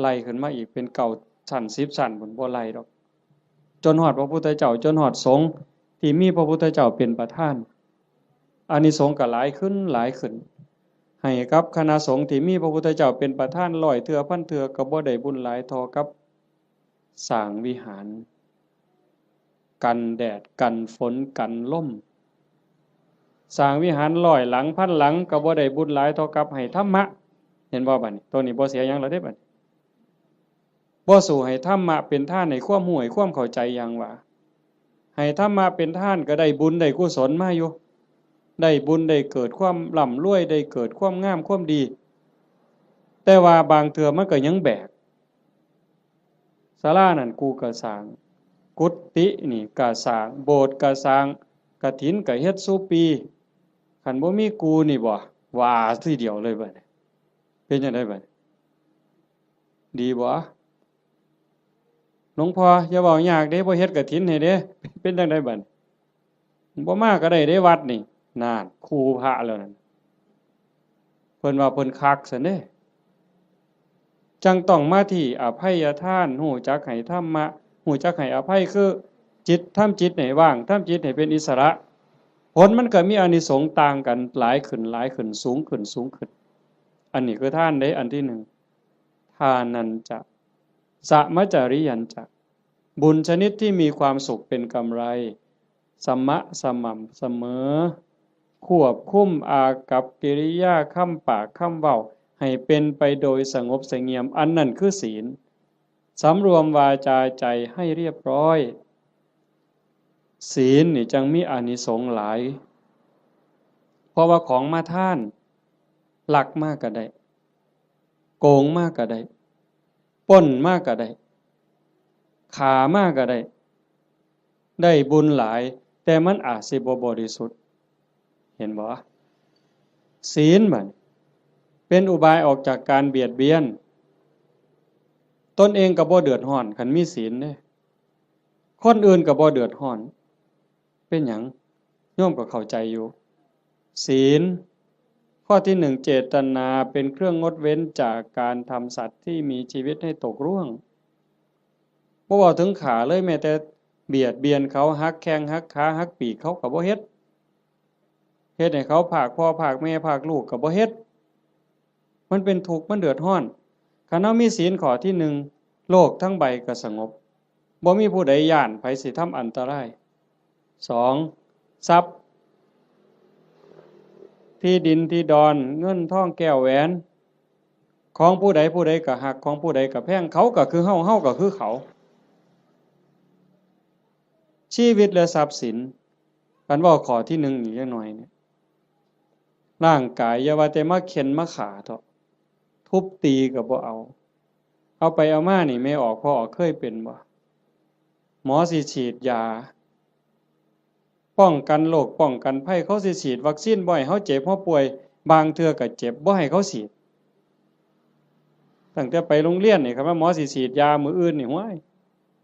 ไล่ขึ้นมาอีกเป็นเก้าชั้นสิบชั้นพุ้น บ่ไล่ดอก จนฮอดพระพุทธเจ้า จนฮอดสงฆ์ที่มีพระพุทธเจ้าเป็นประธาน อานิสงส์ก็หลายขึ้นหลายขึ้น ให้กับคณะสงฆ์ที่มีพระพุทธเจ้าเป็นประธานร้อยเทื่อพันเทื่อก็บ่ได้บุญหลายเท่ากับสร้างวิหาร กันแดดกันฝนกันลม สร้างวิหารร้อยหลังพันหลังก็บ่ได้บุญหลายเท่ากับให้ธรรมะ เห็นบ่บัดนี้ ตัวนี้บ่เสียหยังแล้วเด้บัดนี้ บ่สู้ให้ธรรมะเป็นทาน ให้ความรู้ให้ความเข้าใจอย่างว่า ให้ธรรมะเป็นทานก็ได้บุญได้กุศลมาอยู่ ได้บุญได้เกิดความร่ำรวย ได้เกิดความงามความดี แต่ว่าบางเทื่อมันก็ยังแบก ศาลานั่นกูก็สร้าง กุฏินี่ก็สร้าง โบสถ์ก็สร้าง กฐินก็เฮ็ดซุปี คันบ่มีกูนี่บ่ ว่าทีเดียวเลยบัดนี้ เป็นจั่งใดบัดนี้ ดีบ่ หลวงพ่ออย่าเว้ายากเด้ บ่เฮ็ดกฐินให้เด้ เป็นจั่งใดบัดนี้ บ่มาก็ได้เด้วัดนี่ นั่น คู่พระแล้วนั่น เพิ่นว่าเพิ่นคักซั้นเด้ จั่งต้องมาที่อภัยทาน รู้จักให้ธรรมะ รู้จักให้อภัย คือจิต ทำจิตให้ว่าง ทำจิตให้เป็นอิสระ ผลมันก็มีอานิสงส์ต่างกัน หลายขึ้น หลายขึ้น สูงขึ้น สูงขึ้น อันนี้คือทานเด้ อันที่หนึ่ง ทานัญจะ สะมะจาริยัญจะ บุญชนิดที่มีความสุขเป็นกำไร สมะ สม่ำเสมอ ควบคุมอากัปกิริยา คำปาก คำเว้า ให้เป็นไปโดยสงบเสงี่ยม อันนั้นคือศีล สำรวมวาจาใจให้เรียบร้อย ศีลนี่จั่งมีอานิสงส์หลาย เพราะว่าของมาทาน ลักมาก็ได้ โกงมาก็ได้ ปล้นมาก็ได้ ฆ่ามาก็ได้ ได้บุญหลาย แต่มันอาจสิบ่บริสุทธิ์ เห็นบ่ ศีลบัดเป็นอุบายออกจากการเบียดเบียน ตนเองก็บ่เดือดร้อน คันมีศีลเด้ คนอื่นก็บ่เดือดร้อน เป็นหยัง โยมก็เข้าใจอยู่ ศีล ข้อที่หนึ่ง เจตนาเป็นเครื่องงดเว้นจากการทำสัตว์ที่มีชีวิตให้ตกร่วง บ่เว้าถึงฆ่าเลย แม้แต่เบียดเบียนเขา หักแข้งหักขา หักปีกเขาก็บ่เฮ็ด เฮ็ดให้เขาพรากพ่อพรากแม่พรากลูกก็บ่เฮ็ด มันเป็นทุกข์ มันเดือดร้อน คันเฮามีศีลข้อที่หนึ่ง โลกทั้งใบก็สงบ บ่มีผู้ใดย้านไผสิทำอันตราย สอง ทรัพย์ ที่ดินที่ดอน เงินทองแก้วแหวน ของผู้ใดผู้ใดก็ฮัก ของผู้ใดก็แพง เขาก็คือเฮา เฮาก็คือเขา ชีวิตและทรัพย์สิน คันเว้าข้อที่หนึ่งอีกจักหน่อยเนี่ย ร่างกายอย่าว่าแต่มาเฆ็่นมาฆ่าเถาะ ทุบตีก็บ่เอา เอาไปเอามานี่ แม่ออกพ่อออกเคยเป็นบ่ หมอสิฉีดยา ป้องกันโรคป้องกันภัย เขาสิฉีดวัคซีนบ่ให้เฮาเจ็บเฮาป่วย บางเทื่อก็เจ็บ บ่ให้เขาฉีด ตั้งแต่ไปโรงเรียนนี่ คันว่าหมอสิฉีดยามื้ออื่นนี่ ห้วย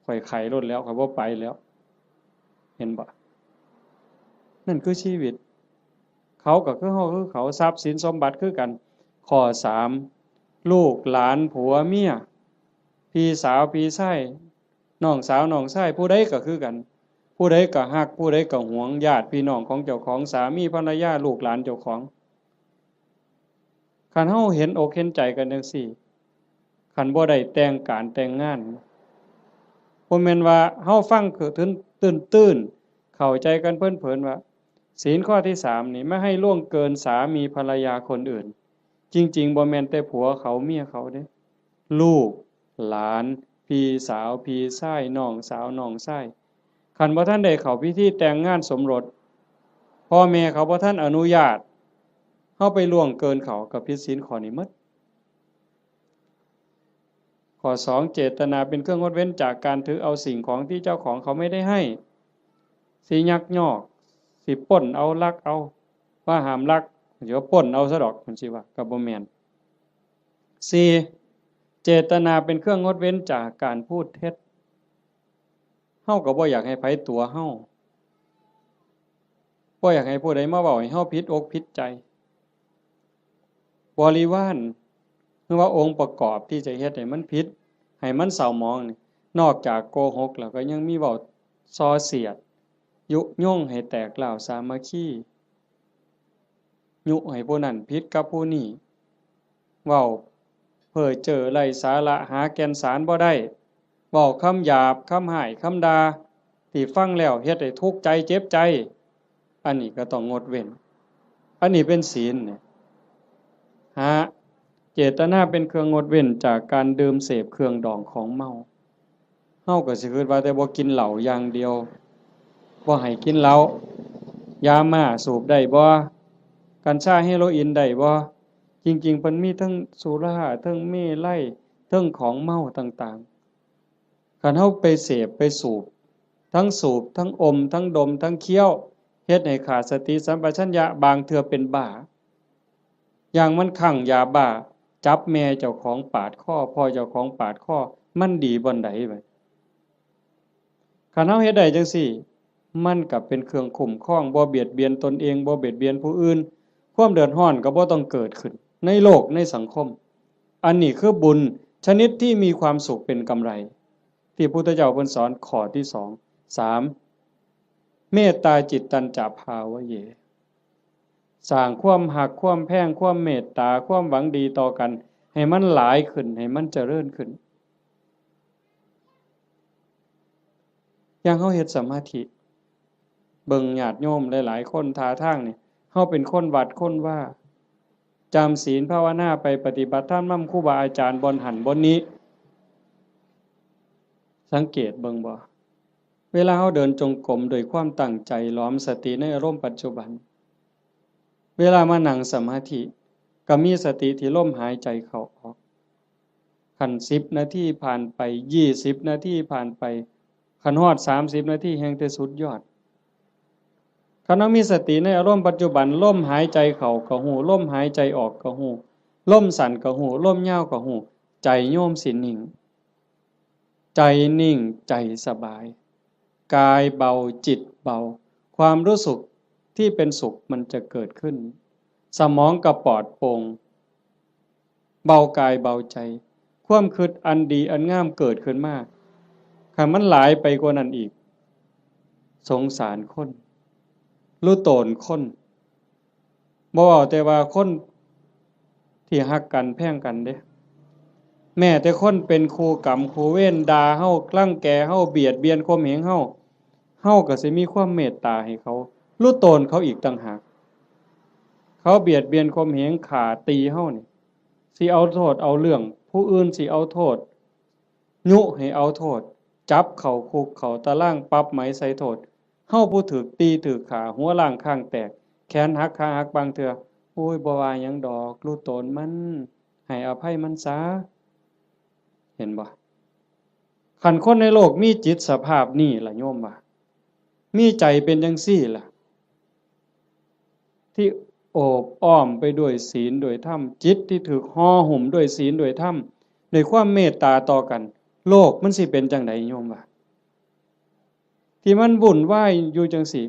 ข้อยไข้โลดแล้ว ข้อยบ่ไปแล้ว เห็นบ่ นั่นคือชีวิต เขาก็คือเฮาคือเขา ทรัพย์สินสมบัติคือกัน ข้อสาม ลูกหลานผัวเมีย พี่สาวพี่ชาย น้องสาวน้องชาย ผู้ใดก็คือกัน ผู้ใดก็ฮัก ผู้ใดก็หวง ญาติพี่น้องของเจ้าของ สามีภรรยา ลูกหลานเจ้าของ คันเฮาเห็นอกเห็นใจกันจั่งซี้ คันบ่ได้แต่งการแต่งงาน บ่แม่นว่าเฮาฟังคือตื้น ตื้นๆ เข้าใจกันเพลินๆ ว่า ศีลข้อที่สามนี่ ไม่ให้ล่วงเกินสามีภรรยาคนอื่น จริงๆ บ่แม่นแต่ผัวเขาเมียเขาเด้ ลูก หลาน พี่สาว พี่ชาย น้องสาว น้องชาย คันบ่ทันได้เข้าพิธีแต่งงานสมรส พ่อแม่เขาบ่ทันอนุญาต เฮาไปล่วงเกินเขา ก็ผิดศีลข้อนี้หมด ข้อสอง เจตนาเป็นเครื่องงดเว้นจากการถือเอาสิ่งของที่เจ้าของเขาไม่ได้ให้ สิยักยอก สิปล้นเอา ลักเอา ว่าห้ามลัก เดี๋ยวปล้นเอาซะดอก มันสิว่า ก็บ่แม่น สี่ เจตนาเป็นเครื่องงดเว้นจากการพูดเท็จ เฮาก็บ่อยากให้ไผตั๋วเฮา บ่อยากให้ผู้ใดมาเว้าให้เฮาผิดอกผิดใจ บริวาร หรือว่าองค์ประกอบที่จะเฮ็ดให้มันผิด ให้มันเศร้าหมองนี่ นอกจากโกหกแล้วก็ยังมีเว้าส่อเสียด ยุยงให้แตกร้าวสามัคคี ยุให้ผู้นั้นผิดกับผู้นี้ เว้าเพ้อเจ้อไร้สาระ หาแก่นสารบ่ได้ เว้าคำหยาบ คำฮ้าย คำด่า ที่ฟังแล้วเฮ็ดให้ทุกข์ใจ เจ็บใจ อันนี้ก็ต้องงดเว้น อันนี้เป็นศีลเนี่ย ห้า เจตนาเป็นเครื่องงดเว้นจากการดื่มเสพเครื่องดองของเมา เฮาก็สิคิดว่าแต่บ่กินเหล้าอย่างเดียว บ่ให้กินเหล้า ยาม่าสูบได้บ่ กัญชาเฮโรอีนได้บ่ จริงๆ เพิ่นมีทั้งสุรา ทั้งเมรัย ทั้งของเมาต่างๆ คันเฮาไปเสพไปสูบ ทั้งสูบ ทั้งอม ทั้งดม ทั้งเคี้ยว เฮ็ดให้ขาดสติสัมปชัญญะ บางเทื่อเป็นบ้า อย่างมันคลั่งยาบ้า จับแม่เจ้าของปาดคอ พ่อเจ้าของปาดคอ มันดีบ่อนใดบัด คันเฮาเฮ็ดได้จั่งซี้ มันก็เป็นเครื่องคุ้มครอง บ่เบียดเบียนตนเอง บ่เบียดเบียนผู้อื่น ความเดือดร้อนก็บ่ต้องเกิดขึ้น ในโลก ในสังคม อันนี้คือบุญชนิดที่มีความสุขเป็นกำไร ที่พุทธเจ้าเพิ่นสอนข้อที่สอง สาม เมตตาจิตตัญจะภาวะเย สร้างความฮัก ความแพง ความเมตตา ความหวังดีต่อกัน ให้มันหลายขึ้น ให้มันเจริญขึ้น อย่างเฮาเฮ็ดสมาธิ เบิ่งญาติโยมหลายๆ คนท่าทางนี่ เฮาเป็นคนวัดคนวา จำศีลภาวนาไป ปฏิบัติธรรมนำครูบาอาจารย์บ่อนหั้นบ่อนนี้ สังเกตเบิ่งบ่ เวลาเฮาเดินจงกรมด้วยความตั้งใจ หลอมสติในอารมณ์ปัจจุบัน เวลามานั่งสมาธิ ก็มีสติที่ลมหายใจเข้าออก คันสิบนาทีผ่านไป ยี่สิบนาทีผ่านไป คันฮอดสามสิบนาทีแฮ่งแต่สุดยอด คันเฮามีสติในอารมณ์ปัจจุบัน ลมหายใจเข้าก็ฮู้ ลมหายใจออกก็ฮู้ ลมสั้นก็ฮู้ ลมยาวก็ฮู้ ใจโยมสินิ่ง ใจนิ่ง ใจสบาย กายเบา จิตเบา ความรู้สึกที่เป็นสุขมันจะเกิดขึ้น สมองก็ปลอดโปร่ง เบากายเบาใจ ความคิดอันดีอันงามเกิดขึ้นมา คันมันหลายไปกว่านั้นอีก สงสารคน รู้ตนคน บ่เว้าแต่ว่าคนที่ฮักกันแพงกันเด้ แม้แต่คนเป็นคู่กรรมคู่เวร ด่าเฮา รังแกเฮา เบียดเบียนข่มเหงเฮา เฮาก็สิมีความเมตตาให้เขา รู้ตนเขาอีกต่างหาก เขาเบียดเบียนข่มเหง ฆ่าตีเฮานี่ สิเอาโทษเอาเรื่อง ผู้อื่นสิเอาโทษ ยุให้เอาโทษ จับเข้าคุกเข้าตาราง ปรับไหมใส่โทษ เฮาผู้ถูกตีถูกฆ่า หัวล้างคางแตก แขนหักขาหักบางเทื่อ โอ้ย บ่ว่าหยังดอก รู้ตนมัน ให้อภัยมันซะ เห็นบ่ คันคนในโลกมีจิตสภาพนี้ล่ะโยมว่า มีใจเป็นจังซี่ล่ะ ที่โอบอ้อมไปด้วยศีลด้วยธรรม จิตที่ถูกห่อหุ้มด้วยศีลด้วยธรรม ด้วยความเมตตาต่อกัน โลกมันสิเป็นจังใดโยมว่า ที่มันวุ่นวายอยู่จังซี่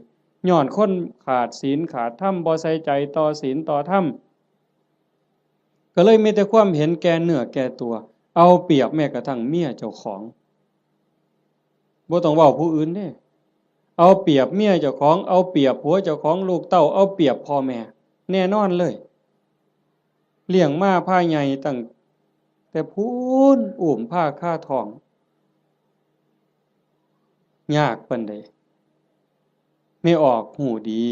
ย้อนคนขาดศีลขาดธรรม บ่ใส่ใจต่อศีลต่อธรรม ก็เลยมีแต่ความเห็นแก่เนื้อแก่ตัว เอาเปรียบแม้กระทั่งเมียเจ้าของ บ่ต้องเว้าผู้อื่นเด้ เอาเปรียบเมียเจ้าของ เอาเปรียบผัวเจ้าของ ลูกเต้า เอาเปรียบพ่อแม่ แน่นอนเลย เลี้ยงมาพาใหญ่ตั้งแต่พู้น อุ้มพาคาท้อง ยากปานใด แม่ออกฮู้ดี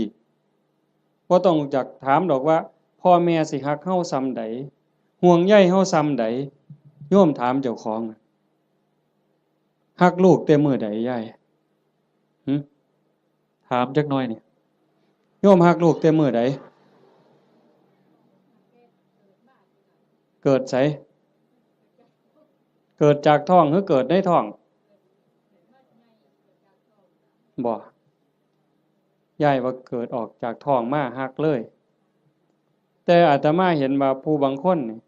บ่ต้องจักถามดอกว่า พ่อแม่สิฮักเฮาส่ำใด ห่วงใยเฮาส่ำใด โยมถามเจ้าของ ฮักลูกแต่มื้อใดยาย หึ ถามจักหน่อยนี่ โยมฮักลูกแต่มื้อใด เกิดไส เกิดจากท้องหรือเกิดในท้อง บ่ ยายว่าเกิดออกจากท้องมาฮักเลย แต่อาตมาเห็นว่าผู้บางคนนี่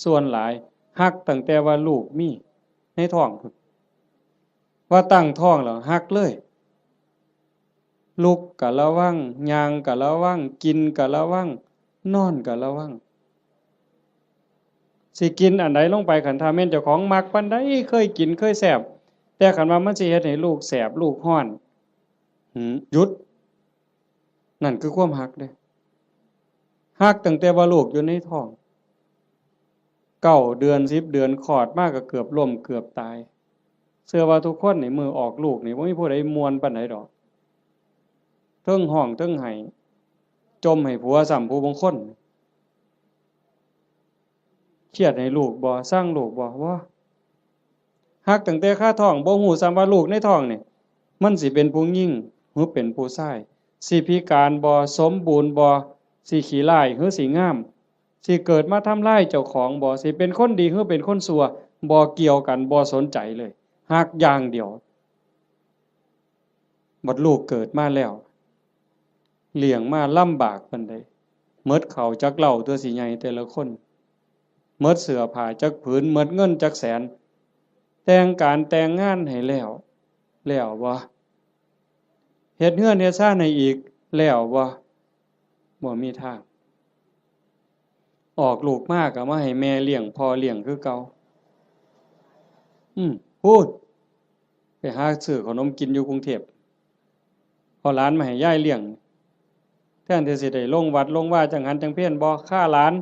ส่วนหลายฮักตั้งแต่ว่าลูกมีในท้องพุ้น ว่าตั้งท้องแล้วฮักเลย ลุกก็ระวัง ย่างก็ระวัง กินก็ระวัง นอนก็ระวัง สิกินอันใดลงไป คันถ้าแม่นเจ้าของมักปานใด เคยกินเคยแซ่บ แต่คันว่ามันสิเฮ็ดให้ลูกแสบลูกร้อน หืม หยุด นั่นคือความฮักเด้ ฮักตั้งแต่ว่าลูกอยู่ในท้อง เก้าเดือน สิบเดือน คลอดมาก็เกือบล้มเกือบตาย เชื่อว่าทุกคนนี่มื้อออกลูกนี่บ่มีผู้ใดม่วนปานใดดอก เทิงฮ้องเทิงไห้ จ่มให้ผัวซ้ำผู้บางคน เครียดให้ลูกบ่ ซังลูกบ่ บ่ ฮักตั้งแต่คาท้อง บ่ฮู้ซ้ำว่าลูกในท้องนี่ มันสิเป็นผู้หญิงหรือเป็นผู้ชาย สิพิการบ่ สมบูรณ์บ่ สิขี้ร้ายหรือสิงาม สิเกิดมาทำลายเจ้าของบ่ สิเป็นคนดีหรือเป็นคนชั่ว บ่เกี่ยวกัน บ่สนใจเลย ฮักอย่างเดียว บัดลูกเกิดมาแล้ว เลี้ยงมาลำบากปานใด หมดข้าวจักเล่าตัวสิใหญ่แต่ละคน หมดเสื้อผ้าจักผืน หมดเงินจักแสน แต่งการแต่งงานให้แล้ว แล้วบ่ เฮ็ดเฮือนเฮ็ดซานให้อีก แล้วบ่ บ่มีทาง ออกลูกมาก็มาให้แม่เลี้ยงพ่อเลี้ยงคือเก่า อืม พู้น ไปหาซื้อขนมกินอยู่กรุงเทพฯ เอาหลานมาให้ยายเลี้ยง แทนที่สิได้ลงวัดลงวาจังหันจังเพลบ่ ฆ่าหลาน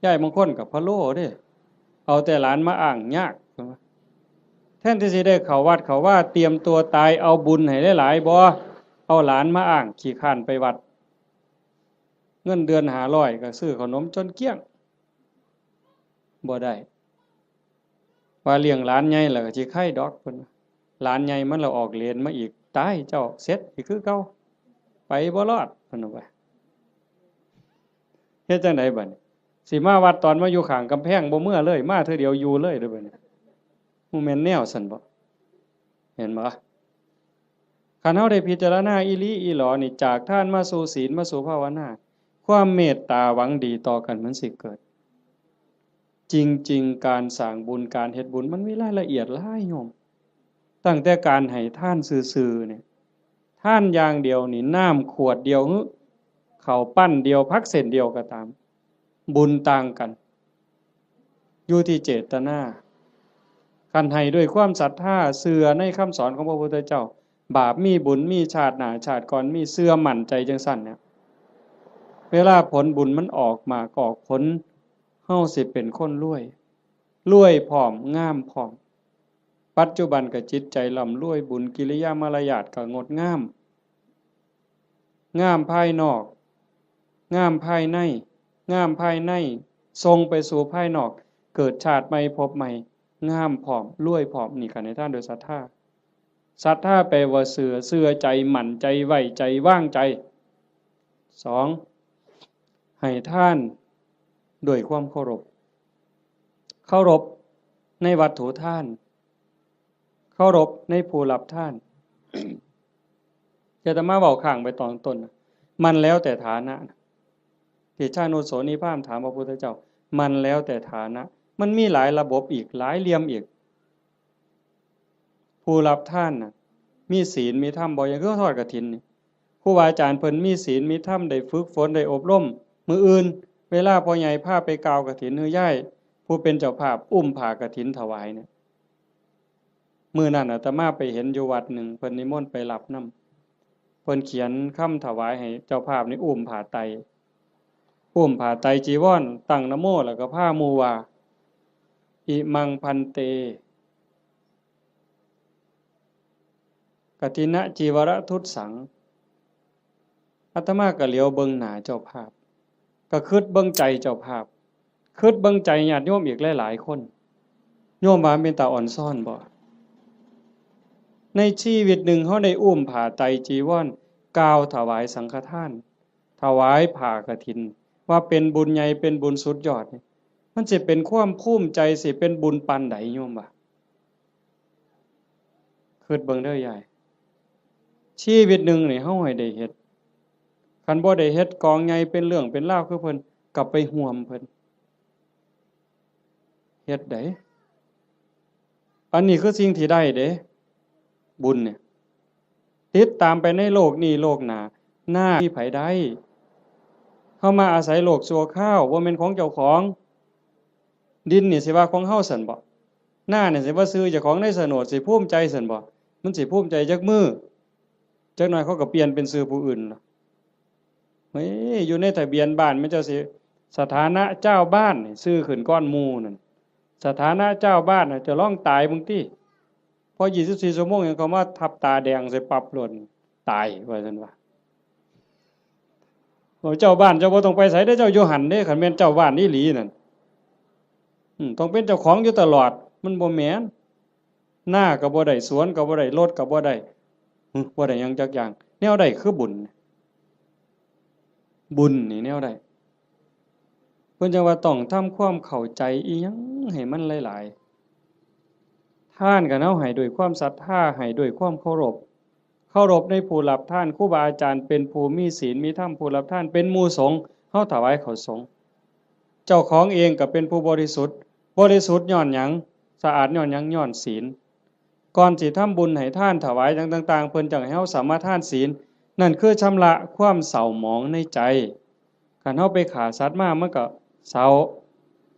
ยายบางคนก็พะโล้เด้ เอาแต่หลานมาอ้างยาก แทนที่สิได้เข้าวัดเข้าวา เตรียมตัวตาย เอาบุญให้หลายๆ บ่ เอาหลานมาอ้าง ขี้คร้านไปวัด เงินเดือนห้าร้อยก็ซื้อขนมจนเกลี้ยง บ่ได้ ว่าเลี้ยงหลานใหญ่แล้วก็สิไคดอกเพิ่นว่า หลานใหญ่มันละออกเหรนมาอีก ตายเจ้า เสร็จอีกคือเก่า ไปบ่รอดเพิ่นว่า เฮ็ดจั่งใดบัดนี้ สิมาวัดตอนมาอยู่ข้างกำแพงบ่เมือเลย มาเทื่อเดียวอยู่เลยเด้อบัดนี้ บ่แม่นแนวซั่นบ่ เห็นบ่ คันเฮาได้พิจารณาอีหลีอีหลอนี่ จากทานมาสู่ศีล มาสู่ภาวนา ความเมตตาหวังดีต่อกันมันสิเกิด จริงๆ การสร้างบุญ การเฮ็ดบุญ มันมีรายละเอียดหลายโยม ตั้งแต่การให้ทานซื่อๆ เนี่ย ทานอย่างเดียวนี่ น้ำขวดเดียวหรือ ข้าวปั้นเดียว ผักเส้นเดียวก็ตาม บุญต่างกัน อยู่ที่เจตนา คันให้ด้วยความศรัทธา เชื่อในคำสอนของพระพุทธเจ้า บาปมีบุญมี ชาติหน้าชาติก่อนมี เชื่อมั่นใจจังซั่นเนี่ย เวลาผลบุญมันออกหมากออกผล เฮาสิเป็นคนรวย รวยพร้อม งามพร้อม ปัจจุบันก็จิตใจร่ำรวย บุญกิริยามารยาทก็งดงาม งามภายนอก งามภายใน งามภายใน ส่งไปสู่ภายนอก เกิดชาติใหม่ภพใหม่ งามพร้อม รวยพร้อม นี่ก็ให้ทานโดยศรัทธา ศรัทธาแปลว่าเชื่อ เชื่อใจ มั่นใจ ไว้ใจ วางใจ สอง ให้ทานด้วยความเคารพ เคารพในวัตถุทาน เคารพในผู้รับทาน อาตมาเว้าค้างไปตอนต้นนะ มันแล้วแต่ฐานะนะ เตชะโนโสนิพามถามพระพุทธเจ้า มันแล้วแต่ฐานะ มันมีหลายระบบอีก หลายเหลี่ยมอีก ผู้รับทานน่ะ มีศีลมีธรรมบ่ อย่างคือทอดกฐินนี่ ครูบาอาจารย์เพิ่นมีศีลมีธรรม ได้ฝึกฝน ได้อบรม มื้ออื่น เวลาพ่อใหญ่พาไปกล่าวกฐิน หรือยายผู้เป็นเจ้าภาพอุ้มผ้ากฐินถวายเนี่ย มื้อนั้นอาตมาไปเห็นอยู่วัดหนึ่ง เพิ่นนิมนต์ไปรับนำ เพิ่นเขียนคำถวายให้เจ้าภาพนี่อุ้มผ้าไตร อุ้มผ้าไตรจีวร ตั้งนะโม แล้วก็พาหมู่ว่า อิมัง ภันเต กฐินะ จีวรทุสสัง อาตมาก็เหลียวเบิ่งหน้าเจ้าภาพ ก็คิดเบิ่งใจเจ้าภาพ คิดเบิ่งใจญาติโยมอีกหลายๆ คน โยมว่าเป็นตาอ่อนซ้อนบ่ ในชีวิตหนึ่งเฮาได้อุ้มผ้าไตรจีวร กล่าวถวายสังฆทาน ถวายผ้ากฐิน ว่าเป็นบุญใหญ่ เป็นบุญสุดยอดนี่ มันสิเป็นความภูมิใจ สิเป็นบุญปานใด โยมว่า คิดเบิ่งเด้อยาย ชีวิตหนึ่งนี่เฮาให้ได้เฮ็ด คันบ่ได้เฮ็ดกองใหญ่เป็นเรื่องเป็นราวคือเพิ่น ก็ไปร่วมเพิ่น เฮ็ดได้ อันนี้คือสิ่งที่ได้เด้ บุญเนี่ย ติดตามไปในโลกนี้โลกหน้า นามีไผได้ เฮามาอาศัยโลกชั่วคราว บ่แม่นของเจ้าของ ดินนี่สิว่าของเฮาซั่นบ่ นานี่สิว่าชื่อเจ้าของในโฉนด สิภูมิใจซั่นบ่ มันสิภูมิใจจักมื้อ จักหน่อยเขาก็เปลี่ยนเป็นชื่อผู้อื่นล่ะ เฮ้ย อยู่ในทะเบียนบ้านมันเจ้าสิ สถานะเจ้าบ้านนี่ชื่อขึ้นก่อนหมู่นั่น สถานะเจ้าบ้านน่ะ เจ้าลองตายเบิ่งติ พอยี่สิบสี่ชั่วโมงหยังเขามาทับตาแดงใส่ปั๊บโลด ตายว่าซั่นว่า โอ้ เจ้าบ้านเจ้าบ่ต้องไปไสเด้อ เจ้าอยู่หั่นเด้ คันแม่นเจ้าบ้านอีหลีนั่น อืม ต้องเป็นเจ้าของอยู่ตลอด มันบ่แม่น นาก็บ่ได้ สวนก็บ่ได้ รถก็บ่ได้ หึ บ่ได้หยังจักอย่าง แนวใดคือบุญ บุญนี่แนวใด เพิ่นจั่งว่าต้องทำความเข้าใจอีหยังให้มันหลายๆ ทานก็เฮาให้ด้วยความศรัทธา ให้ด้วยความเคารพ เคารพในผู้รับทาน ครูบาอาจารย์เป็นผู้มีศีลมีธรรม ผู้รับทานเป็นหมู่สงฆ์ เฮาถวายข้าวสงฆ์ เจ้าของเองก็เป็นผู้บริสุทธิ์ บริสุทธิ์ย้อนหยัง สะอาดย้อนหยัง ย้อนศีล ก่อนสิทำบุญให้ทานถวายหยังต่างๆ เพิ่นจั่งให้เฮาสมาทานศีล นั่นคือชำระความเศร้าหมองในใจ คันเฮาไปฆ่าสัตว์มามันก็เศร้า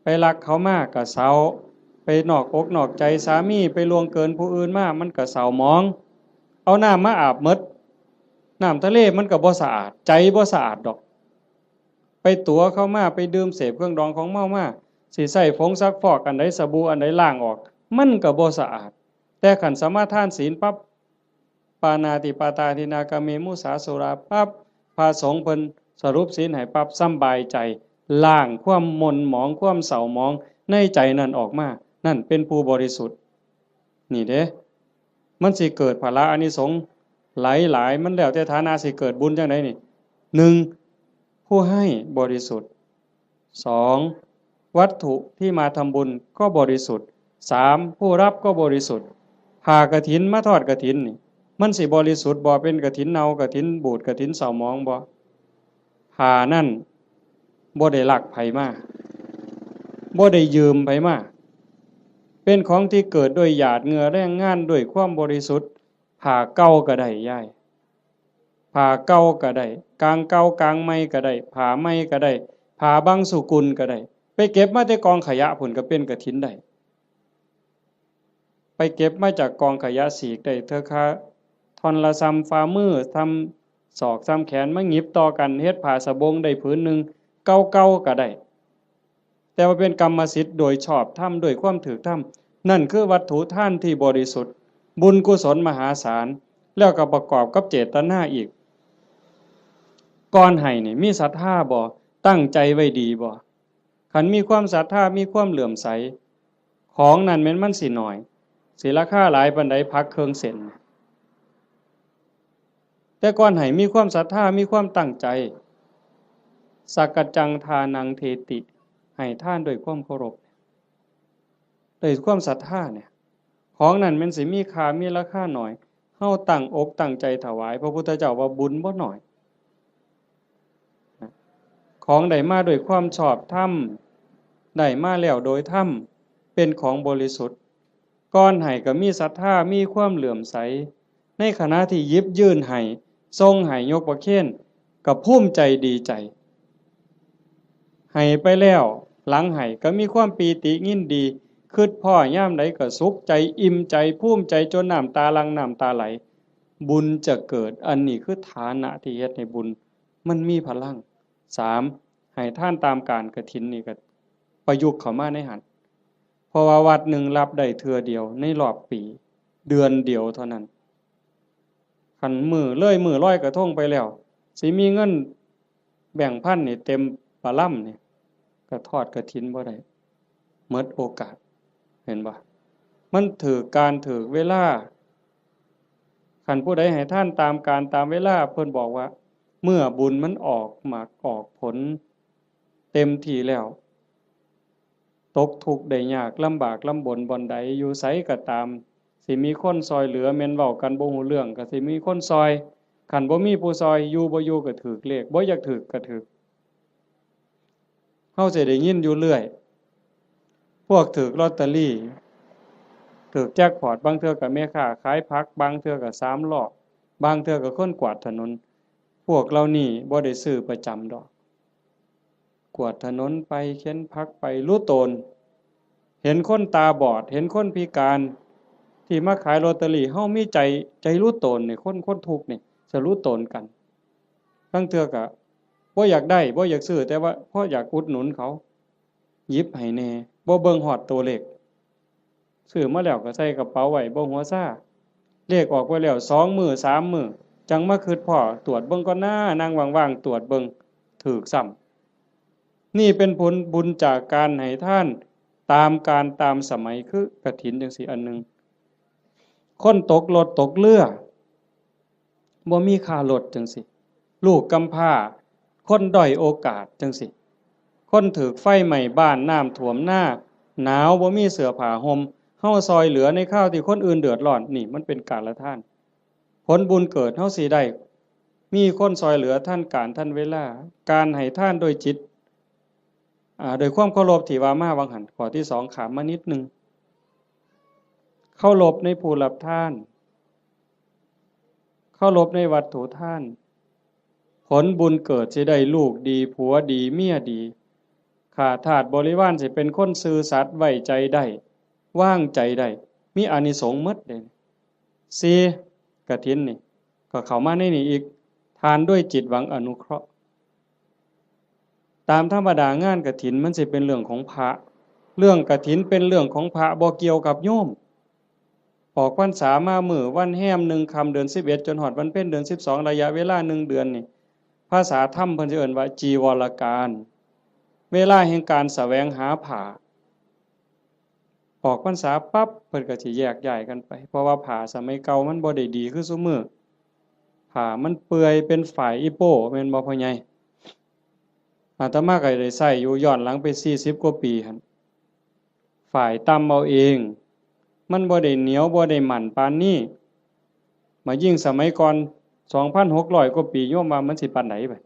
ไปลักเขามาก็เศร้า ไปนอกอกนอกใจสามี ไปล่วงเกินผู้อื่นมา มันก็เศร้าหมอง เอาน้ำมาอาบหมด น้ำทะเลมันก็บ่สะอาด ใจบ่สะอาดดอก ไปตั๋วเข้ามา ไปดื่มเสพเครื่องดองของเมามา สิใช้ผงซักฟอกอันใด สบู่อันใดล้างออก มันก็บ่สะอาด แต่คันสมาทานศีลปั๊บ ปาณาติปาตาทินนากาเมมุสาสุราปั๊บ พระสงฆ์เพิ่นสรุปศีลให้ปั๊บ สำบายใจ ล้างความหม่นหมอง ความเศร้าหมองในใจนั่นออกมา นั่นเป็นผู้บริสุทธิ์ นี่เด้ มันสิเกิดผละอานิสงส์หลายๆ มันแล้วแต่ฐานะสิเกิดบุญจั่งใดนี่ หนึ่ง ผู้ให้บริสุทธิ์ สอง วัตถุที่มาทำบุญก็บริสุทธิ์ สาม ผู้รับก็บริสุทธิ์ ผ้ากฐินมาทอดกฐินนี่ มันสิบริสุทธิ์บ่ เป็นกฐินเน่า กฐินบูด กฐินเศร้าหมองบ่ ผ้านั่นบ่ได้ลักไผมา บ่ได้ยืมไผมา เป็นของที่เกิดด้วยหยาดเหงื่อแรงงาน ด้วยความบริสุทธิ์ ผ้าเก่าก็ได้ยาย ผ้าเก่าก็ได้ กางเก่ากางใหม่ก็ได้ ผ้าใหม่ก็ได้ ผ้าบางสุกุลก็ได้ ไปเก็บมาแต่กองขยะพุ้นก็เป็นกฐินได้ ไปเก็บมาจากกองขยะ สีกได้เทื่อคาท่อนละส่ำฝ่ามือ ส่ำศอก ส่ำแขน มาหยิบต่อกันเฮ็ดผ้าสบงได้ผืนหนึ่ง เก่าๆก็ได้ แต่ว่าเป็นกรรมสิทธิ์โดยชอบธรรม ด้วยความถูกธรรม นั่นคือวัตถุทานที่บริสุทธิ์ บุญกุศลมหาศาล แล้วก็ประกอบกับเจตนาอีก ก่อนให้นี่มีศรัทธาบ่ ตั้งใจไว้ดีบ่ คันมีความศรัทธา มีความเลื่อมใส ของนั่นแม่นมันสิน้อย สิราคาหลายปานใด ผักเครื่องเส้น แต่ก่อนให้มีความศรัทธา มีความตั้งใจ สักกัจจังทานังเทติ ให้ทานด้วยความเคารพ ด้วยความศรัทธาเนี่ย ของนั่นแม่นสิมีค่า มีราคาน้อย เฮาตั้งอกตั้งใจถวาย พระพุทธเจ้าว่าบุญบ่น้อย ของได้มาด้วยความชอบธรรม ได้มาแล้วโดยธรรม เป็นของบริสุทธิ์ ก่อนให้ก็มีศรัทธา มีความเลื่อมใส ในขณะที่หยิบยื่นให้ ส่งให้ ยกประเคน ก็ภูมิใจดีใจ ให้ไปแล้ว หลังให้ก็มีความปีติยินดี คิดพ้อยามใดก็สุขใจ อิ่มใจ ภูมิใจ จนน้ำตาหลั่ง น้ำตาไหล บุญจะเกิด อันนี้คือฐานะที่เฮ็ดให้บุญมันมีพลัง สาม ให้ทานตามกาลกฐินนี่ก็ประยุกต์เข้ามาในหั้น เพราะว่าวัดหนึ่งรับได้เทื่อเดียวในรอบปี เดือนเดียวเท่านั้น คันมื้อเลยมื้อลอยกระทงไปแล้ว สิมีเงินแบงค์พันนี่เต็มปะลำนี่ ก็ทอดกฐินบ่ได้ หมดโอกาส เห็นบ่ มันถูกกาลถูกเวลา คันผู้ใดให้ทานตามกาลตามเวลา เพิ่นบอกว่า เมื่อบุญมันออกหมากออกผลเต็มที่แล้ว ตกทุกข์ได้ยาก ลำบากลำบนบ่อนใด อยู่ไสก็ตาม สิมีคนซ่อยเหลือ แม่นเว้ากันบ่ฮู้เรื่องก็สิมีคนซ่อย คันบ่มีผู้ซ่อย อยู่บ่อยู่ก็ถูกเลข บ่อยากถูกก็ถูก เฮาสิได้ยินอยู่เรื่อย พวกถูกลอตเตอรี่ ถูกแจ็คพอต บางเทื่อก็แม่ค้าขายผัก บางเทื่อก็สามล้อ บางเทื่อก็คนกวาดถนน พวกเหล่านี้บ่ได้ซื้อประจำดอก กวาดถนนไป เข็นผักไป รู้ตน เห็นคนตาบอด เห็นคนพิการ ที่มาขายลอตเตอรี่ เฮามีใจ ใจรู้ตนนี่ คน คนทุกข์นี่ จะรู้ตนกัน ลางเทื่อก็บ่อยากได้ บ่อยากซื้อ แต่ว่าพออยากอุดหนุนเขา หยิบให้แหน่ บ่เบิ่งฮอดตัวเลข ซื้อมาแล้วก็ใส่กระเป๋าไว้ บ่หัวซา เลขออกไปแล้วสองมื้อสามมื้อ จั่งมาคิดพ้อ ตรวจเบิ่งก่อนนะ นั่งว่างๆ ตรวจเบิ่ง ถูกซ้ำ นี่เป็นผลบุญจากการให้ทานตามกาลตามสมัย คือกฐินจั่งซี้อันหนึ่ง คนตกรถตกเรือ บ่มีค่ารถจั่งซี้ ลูกกำพร้า คนด้อยโอกาสจั่งซี้ คนถูกไฟไหม้บ้าน น้ำท่วมนา หนาว บ่มีเสื้อผ้าห่ม เฮาซ่อยเหลือในคราวที่คนอื่นเดือดร้อน นี่มันเป็นกาลทาน ผลบุญเกิดเฮาสิได้ มีคนซ่อยเหลือทันกาลทันเวลา การให้ทานโดยจิต อ่า โดยความเคารพที่ว่ามาหว่างหั้น ข้อที่สองข้ามมานิดหนึ่ง เคารพในผู้รับทาน เคารพในวัตถุทาน ผลบุญเกิดสิได้ลูกดี ผัวดี เมียดี ข้าทาสบริวารสิเป็นคนซื่อสัตย์ ไว้ใจได้ วางใจได้ มีอานิสงส์หมดเด้ สี่ กฐินนี่ ก็เข้ามาในนี้อีก ทานด้วยจิตหวังอนุเคราะห์ ตามธรรมดางานกฐินมันสิเป็นเรื่องของพระ เรื่องกฐินเป็นเรื่องของพระ บ่เกี่ยวกับโยม ออกพรรษามามื้อวันแฮมหนึ่งค่ำเดือนสิบเอ็ด จนฮอดวันเพ็ญเดือนสิบสอง ระยะเวลาหนึ่งเดือนนี่ ภาษาธรรมเพิ่นสิเอิ้นว่าจีวรกาล เวลาแห่งการแสวงหาผ้า ออกพรรษาปั๊บ เพิ่นก็สิแยกย้ายกันไป เพราะว่าผ้าสมัยเก่ามันบ่ได้ดีคือซุมื้อ ผ้ามันเปื่อยเป็นฝ้ายอีโป้ แม่นบ่พ่อใหญ่ อาตมาก็ได้ใช้อยู่ย้อนหลังไปสี่สิบกว่าปีหั่น ฝ้ายตำเอาเอง มันบ่ได้เหนียว บ่ได้มั่นปานนี้ มายิ่งสมัยก่อน สองพันหกร้อย กว่าปี โยมว่ามันสิปานใดบัด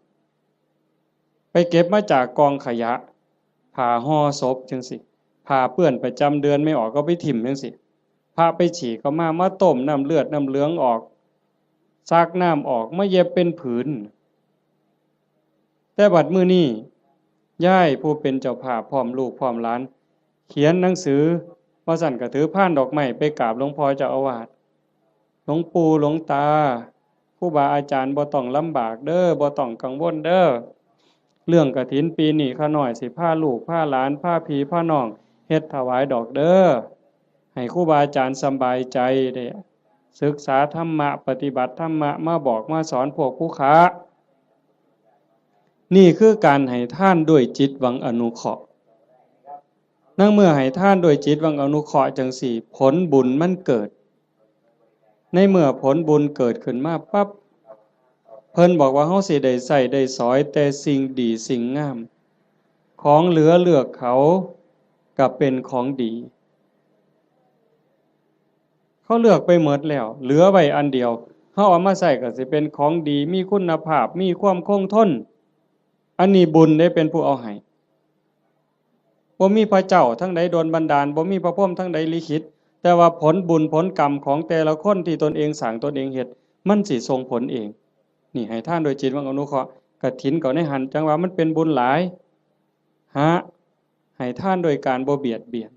ไปเก็บมาจากกองขยะ ผ้าห่อศพจั่งซี้ ผ้าเปื้อนประจำเดือนไม่ออกก็ไปถิ่มจั่งซี้ พระไปฉี่ก็มา มาต้มน้ำเลือดน้ำเหลืองออก ซักน้ำออก มาเย็บเป็นผืน แต่บัดมื้อนี้ ยายผู้เป็นเจ้าภาพพร้อมลูกพร้อมหลาน เขียนหนังสือ ว่าซั่นก็ถือพานดอกไม้ไปกราบหลวงพ่อเจ้าอาวาส หลวงปู่หลวงตา ครูบาอาจารย์บ่ต้องลำบากเด้อ บ่ต้องกังวลเด้อ เรื่องกฐินปีนี้ข้าน้อยสิพาลูกพาหลานพาพี่พาน้องเฮ็ดถวายดอกเด้อ ให้ครูบาอาจารย์สำบายใจ ได้ศึกษาธรรมะ ปฏิบัติธรรมะ มาบอกมาสอนพวกผู้ค้า นี่คือการให้ทานด้วยจิตหวังอนุเคราะห์ ในเมื่อให้ทานด้วยจิตหวังอนุเคราะห์จั่งซี้ ผลบุญมันเกิด ในเมื่อผลบุญเกิดขึ้นมาปั๊บ เพิ่นบอกว่าเฮาสิได้ใช้ได้สอยแต่สิ่งดีสิ่งงาม ของเหลือเลือกเขาก็เป็นของดี เขาเลือกไปหมดแล้ว เหลือไว้อันเดียว เฮาเอามาใช้ก็สิเป็นของดี มีคุณภาพ มีความคงทน อันนี้บุญได้เป็นผู้เอาให้ บ่มีพระเจ้าทางใดดลบันดาล บ่มีพระพรหมทางใดลิขิต แต่ว่าผลบุญผลกรรมของแต่ละคนที่ตนเองสร้างตนเองเฮ็ด มันสิส่งผลเอง นี่ให้ทานโดยจิตหวังอนุเคราะห์ กฐินก็ในหั้น จั่งว่ามันเป็นบุญหลาย หา ให้ทานโดยการบ่เบียดเบียน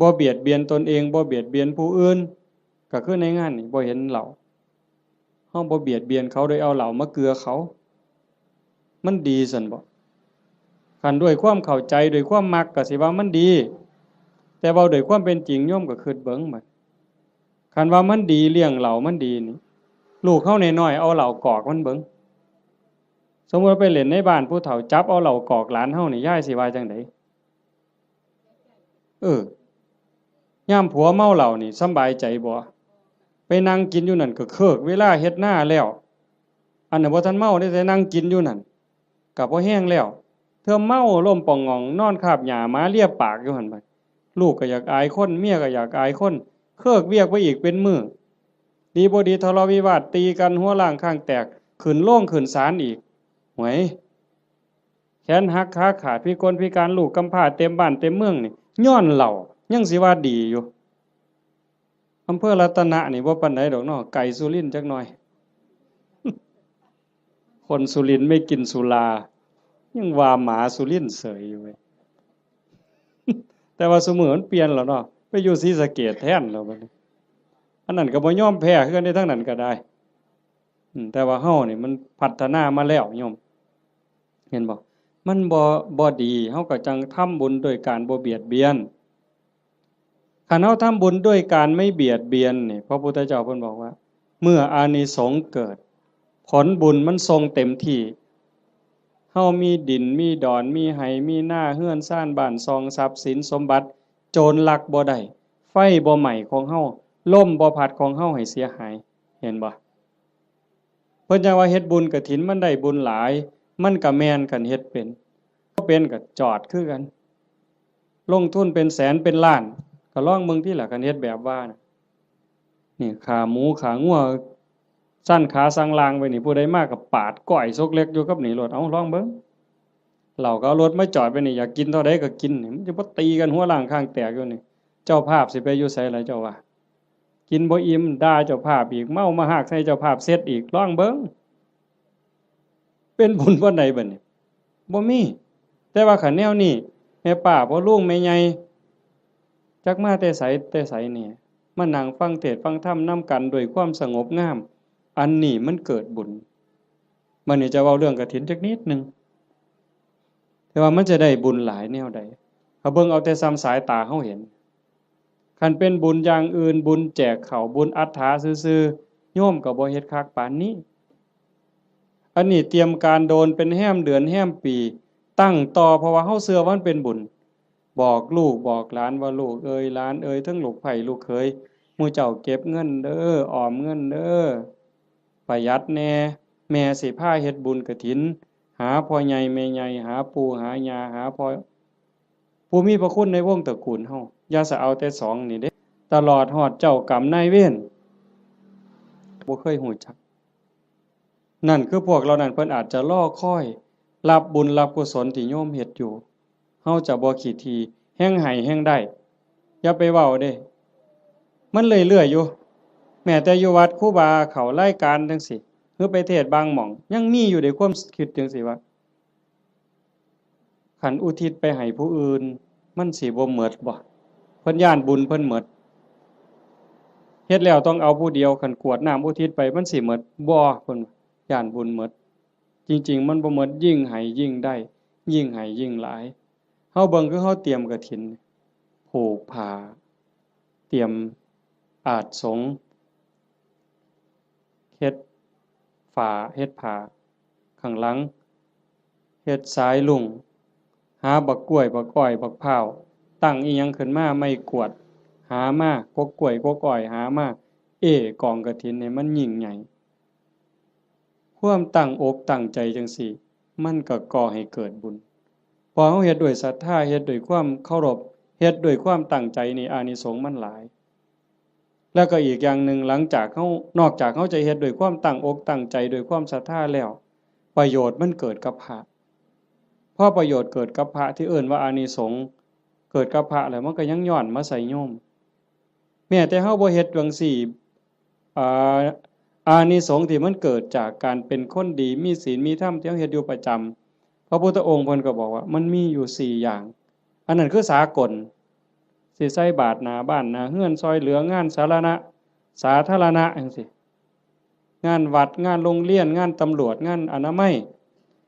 บ่เบียดเบียนตนเอง บ่เบียดเบียนผู้อื่น ก็คือในงานนี่บ่เห็นเหล้า เฮาบ่เบียดเบียนเขาโดยเอาเหล้ามาเกลือเขา มันดีซั่นบ่ คันด้วยความเข้าใจ ด้วยความมักก็สิว่ามันดี แต่เว้าด้วยความเป็นจริง โยมก็คิดเบิ่งบัด คันว่ามันดี เลี้ยงเหล้ามันดีนี่ ลูกเฮาน้อยๆ เอาเหล้ากอกมันเบิ่ง สมมุติว่าไปเล่นในบ้านผู้เฒ่า จับเอาเหล้ากอกหลานเฮานี่ ยายสิว่าจั่งใด เออ ยามผัวเมาเหล้านี่สำบายใจบ่ ไปนั่งกินอยู่นั่นก็เคิกเวลาเฮ็ดนาแล้ว อันนั้นบ่ทันเมาเด้ แต่นั่งกินอยู่นั่น ก็พอแฮงแล้ว เทื่อเมาล้มป่องหง่อง นอนคาบหญ้าหมาเลียปากอยู่หั่นบัด ลูกก็อยากอายคน เมียก็อยากอายคน เคิกเวียกไปอีกเป็นมื้อ ดีบ่ดีทะเลาะวิวาท ตีกันหัวร้างข้างแตก ขึ้นโรงขึ้นศาลอีก หวย แขนหักขาขาด พิกลพิการ ลูกกำพร้าเต็มบ้านเต็มเมืองนี่ ย้อนเหล้า ยังสิว่าดีอยู่ อำเภอรัตนะนี่บ่ปานใดดอกเนาะ ไกลสุรินทร์จักหน่อย คนสุรินทร์ไม่กินสุรา ยังว่าหมาสุรินทร์เสยอยู่เว้ย แต่ว่าซุมื้อมันเปลี่ยนแล้วเนาะ ไปอยู่ศรีสะเกษแทนแล้วบัดนี้ อันนั้นก็บ่ยอมแพ้คือกันเด้ ทางนั้นก็ได้ อืม แต่ว่าเฮานี่มันพัฒนามาแล้วโยม เห็นบ่ มันบ่ บ่ดี เฮาก็จั่งทำบุญโดยการบ่เบียดเบียน คันเฮาทำบุญด้วยการไม่เบียดเบียนนี่ พระพุทธเจ้าเพิ่นบอกว่า เมื่ออานิสงส์เกิด ผลบุญมันส่งเต็มที่ เฮามีดิน มีดอน มีไฮ่ มีนา เฮือนซาน บ้านช่อง ทรัพย์สินสมบัติ โจรลักบ่ได้ ไฟบ่ไหม้ของเฮา ลมบ่พัดของเฮาให้เสียหาย เห็นบ่ เพิ่นจั่งว่าเฮ็ดบุญกฐินมันได้บุญหลาย มันก็แม่นคันเฮ็ดเป็น บ่เป็นก็จอดคือกัน ลงทุนเป็นแสนเป็นล้าน ก็ลองเบิ่งติล่ะ คันเฮ็ดแบบว่าน่ะ นี่ขาหมูขางัว สั่นขาสั่งลางไว้นี่ ผู้ใดมาก็ปาดก้อยซกเล็กอยู่กับนี่โลด เอ้า ลองเบิ่ง เหล้าก็เอารถมาจอดไว้นี่ อยากกินเท่าใดก็กินนี่ มันจะบ่ตีกันหัวร้างข้างแตกอยู่นี่ เจ้าภาพสิไปอยู่ไสล่ะเจ้าว่า กินบ่อิ่ม ด่าเจ้าภาพอีก เมามาฮากใส่เจ้าภาพเสร็จอีก ลองเบิ่ง เป็นบุญปานใดบัดนี้ บ่มี แต่ว่าคันแนวนี้ แม่ป้าพ่อลุงแม่ใหญ่ จักมาแต่ไสแต่ไสนี่ มานั่งฟังเทศน์ฟังธรรมนำกันด้วยความสงบงาม อันนี้มันเกิดบุญ บัดนี้จะเว้าเรื่องกฐินจักนิดหนึ่ง แต่ว่ามันจะได้บุญหลายแนวใด ก็เบิ่งเอาแต่ส่ำสายตาเฮาเห็น คันเป็นบุญอย่างอื่น บุญแจกข้าว บุญอัฏฐาซื่อๆ โยมก็บ่เฮ็ดคักปานนี้ อันนี้เตรียมการโดนเป็นแฮมเดือนแฮมปี ตั้งต่อ เพราะว่าเฮาเชื่อว่ามันเป็นบุญ บอกลูกบอกหลานว่า ลูกเอ๋ยหลานเอ๋ย ทั้งลูกใผลูกเขย หมู่เจ้าเก็บเงินเด้อ ออมเงินเด้อ ประหยัดแหน่ แม่สิพาเฮ็ดบุญกฐิน หาพ่อใหญ่แม่ใหญ่ หาปู่หาย่า หาพ่อ ผู้มีพระคุณในวงตระกูลเฮา อย่าสะเอาแต่สองนี่เด้ ตลอดฮอดเจ้ากรรมนายเวร บ่เคยฮู้จัก นั่นคือพวกเหล่านั้นเพิ่นอาจจะรอคอยรับบุญรับกุศลที่โยมเฮ็ดอยู่ เฮาจะบ่ขี้ถี่ แฮ่งให้แฮ่งได้ อย่าไปเว้าเด้ มันเรื่อยๆอยู่ แม้แต่อยู่วัดครูบาเข้ารายการจั่งซี้ หรือไปเทศน์บางหม่อง ยังมีอยู่เด้ความคิดจั่งซี้ว่า คันอุทิศไปให้ผู้อื่น มันสิบ่หมดบ่ เพิ่นย้านบุญเพิ่นหมด เฮ็ดแล้วต้องเอาผู้เดียว คันกรวดน้ำอุทิศไปมันสิหมดบ่ เพิ่นย้านบุญหมด จริงๆมันบ่หมด ยิ่งให้ยิ่งได้ ยิ่งให้ยิ่งหลาย เฮาเบิ่งคือเฮาเตรียมกฐิน ผูกผ้า เตรียมอาสน์สงฆ์ เฮ็ดฝา เฮ็ดผ้า ข้างหลัง เฮ็ดสายลุง หาบักกล้วย บักอ้อย บักพร้าว ตั้งอิหยังขึ้นมา ไม้กวาด หามา กกกล้วย กกอ้อย หามา เอ้ กองกฐินนี่มันยิ่งใหญ่ ความตั้งอกตั้งใจจั่งซี้ มันก็ก่อให้เกิดบุญ พอเฮาเฮ็ดด้วยศรัทธา เฮ็ดด้วยความเคารพ เฮ็ดด้วยความตั้งใจนี่ อานิสงส์มันหลาย แล้วก็อีกอย่างหนึ่ง หลังจากเฮา นอกจากเฮาจะเฮ็ดด้วยความตั้งอกตั้งใจ ด้วยความศรัทธาแล้ว ประโยชน์มันเกิดกับพระ พอประโยชน์เกิดกับพระที่เอิ้นว่าอานิสงส์เกิดกับพระแล้ว มันก็ยังย้อนมาใส่โยม แม้แต่เฮาบ่เฮ็ดจั่งซี้ อ่า อานิสงส์ที่มันเกิดจากการเป็นคนดี มีศีล มีธรรม ที่เฮาเฮ็ดอยู่ประจำ พระพุทธองค์เพิ่นก็บอกว่ามันมีอยู่สี่อย่าง อันนั้นคือสากล สิใส่บาตรหน้าบ้านหน้าเฮือน ซอยเหลืองานสาธารณะ สาธารณะจั่งซี้ งานวัด งานโรงเรียน งานตำรวจ งานอนามัย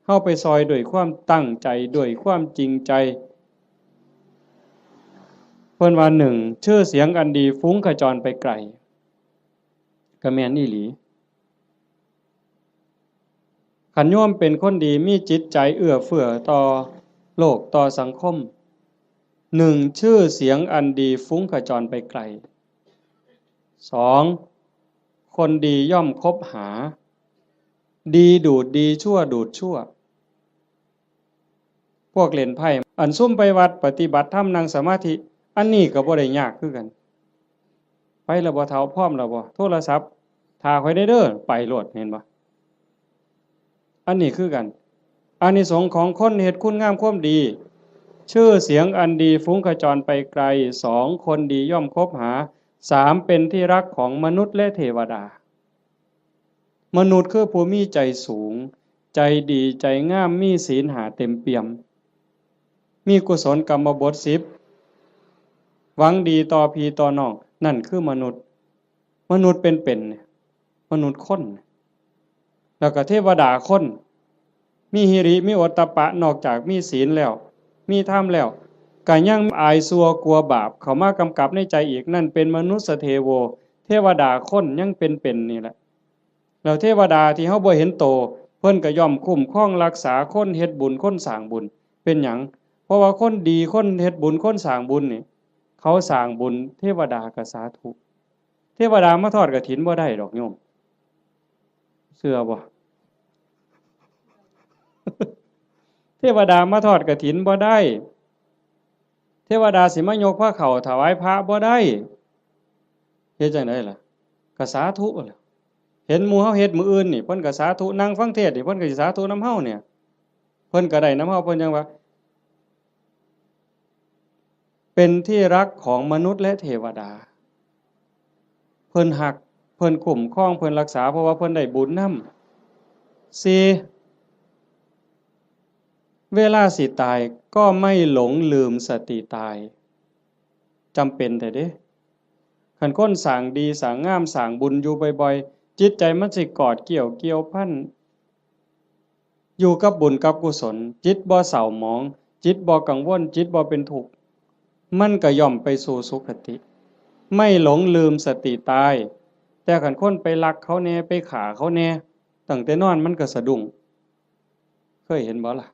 เฮาไปซอยด้วยความตั้งใจ ด้วยความจริงใจ เพิ่นว่า หนึ่ง ชื่อเสียงอันดีฟุ้งขจรไปไกล ก็แม่นอีหลี คันโยมเป็นคนดี มีจิตใจเอื้อเฟื้อต่อโลก ต่อสังคม หนึ่ง ชื่อเสียงอันดีฟุ้งขจรไปไกล สอง คนดีย่อมคบหา ดีดูดดี ชั่วดูดชั่ว พวกเล่นไพ่ อันซุมไปวัดปฏิบัติธรรมนั่งสมาธิ อันนี้ก็บ่ได้ยากคือกัน ไปแล้วบ่เฒ่า พร้อมแล้วบ่ โทรศัพท์ ถ้าข้อยได้เด้อ ไปโลด เห็นบ่ อันนี้คือกัน อานิสงส์ของคนเฮ็ดคุณงามความดี ชื่อเสียงอันดีฟุ้งขจรไปไกล สอง คนดีย่อมคบหา สาม เป็นที่รักของมนุษย์และเทวดา มนุษย์คือผู้มีใจสูง ใจดี ใจงาม มีศีลห้าเต็มเปี่ยม มีกุศลกรรมบทสิบ หวังดีต่อพี่ต่อน้อง นั่นคือมนุษย์ มนุษย์เป็นๆเนี่ย มนุษย์คน แล้วก็เทวดาคน มีหิริ มีโอตตัปปะ นอกจากมีศีลแล้ว มีธรรมแล้ว ก็ยังอายชั่วกลัวบาปเข้ามากำกับในใจอีก นั่นเป็นมนุสสเทโว เทวดาคนยังเป็นๆนี่แหละ แล้วเทวดาที่เฮาบ่เห็นโต เพิ่นก็ย่อมคุ้มครองรักษาคน เฮ็ดบุญ คนสร้างบุญ เป็นหยัง เพราะว่าคนดี คนเฮ็ดบุญ คนสร้างบุญนี่ เขาสร้างบุญ เทวดาก็สาธุ เทวดามาทอดกฐินบ่ได้ดอกโยม เชื่อบ่ เทวดามาทอดกฐินบ่ได้ เทวดาสิมายกผ้าเข้าถวายพระบ่ได้ เฮ็ดจั่งใดล่ะ ก็สาธุล่ะ เห็นหมู่เฮาเฮ็ดมื้ออื่นนี่ เพิ่นก็สาธุ นั่งฟังเทศน์นี่ เพิ่นก็สิสาธุนำเฮาเนี่ย เพิ่นก็ได้นำเฮา เพิ่นจั่งว่า เป็นที่รักของมนุษย์และเทวดา เพิ่นฮัก เพิ่นคุ้มครอง เพิ่นรักษา เพราะว่าเพิ่นได้บุญนำ สี่ เวลาสิตายก็ไม่หลงลืมสติตาย จำเป็นแท้เด้ คันคนสร้างดี สร้างงาม สร้างบุญอยู่บ่อยๆ จิตใจมันสิกอดเกี่ยว เกี่ยวพัน อยู่กับบุญกับกุศล จิตบ่เศร้าหมอง จิตบ่กังวล จิตบ่เป็นทุกข์ มันก็ย่อมไปสู่สุคติ ไม่หลงลืมสติตาย แต่คันคนไปลักเขาแน่ ไปฆ่าเขาแน่ ตั้งแต่นอนมันก็สะดุ้ง เคยเห็นบ่ล่ะ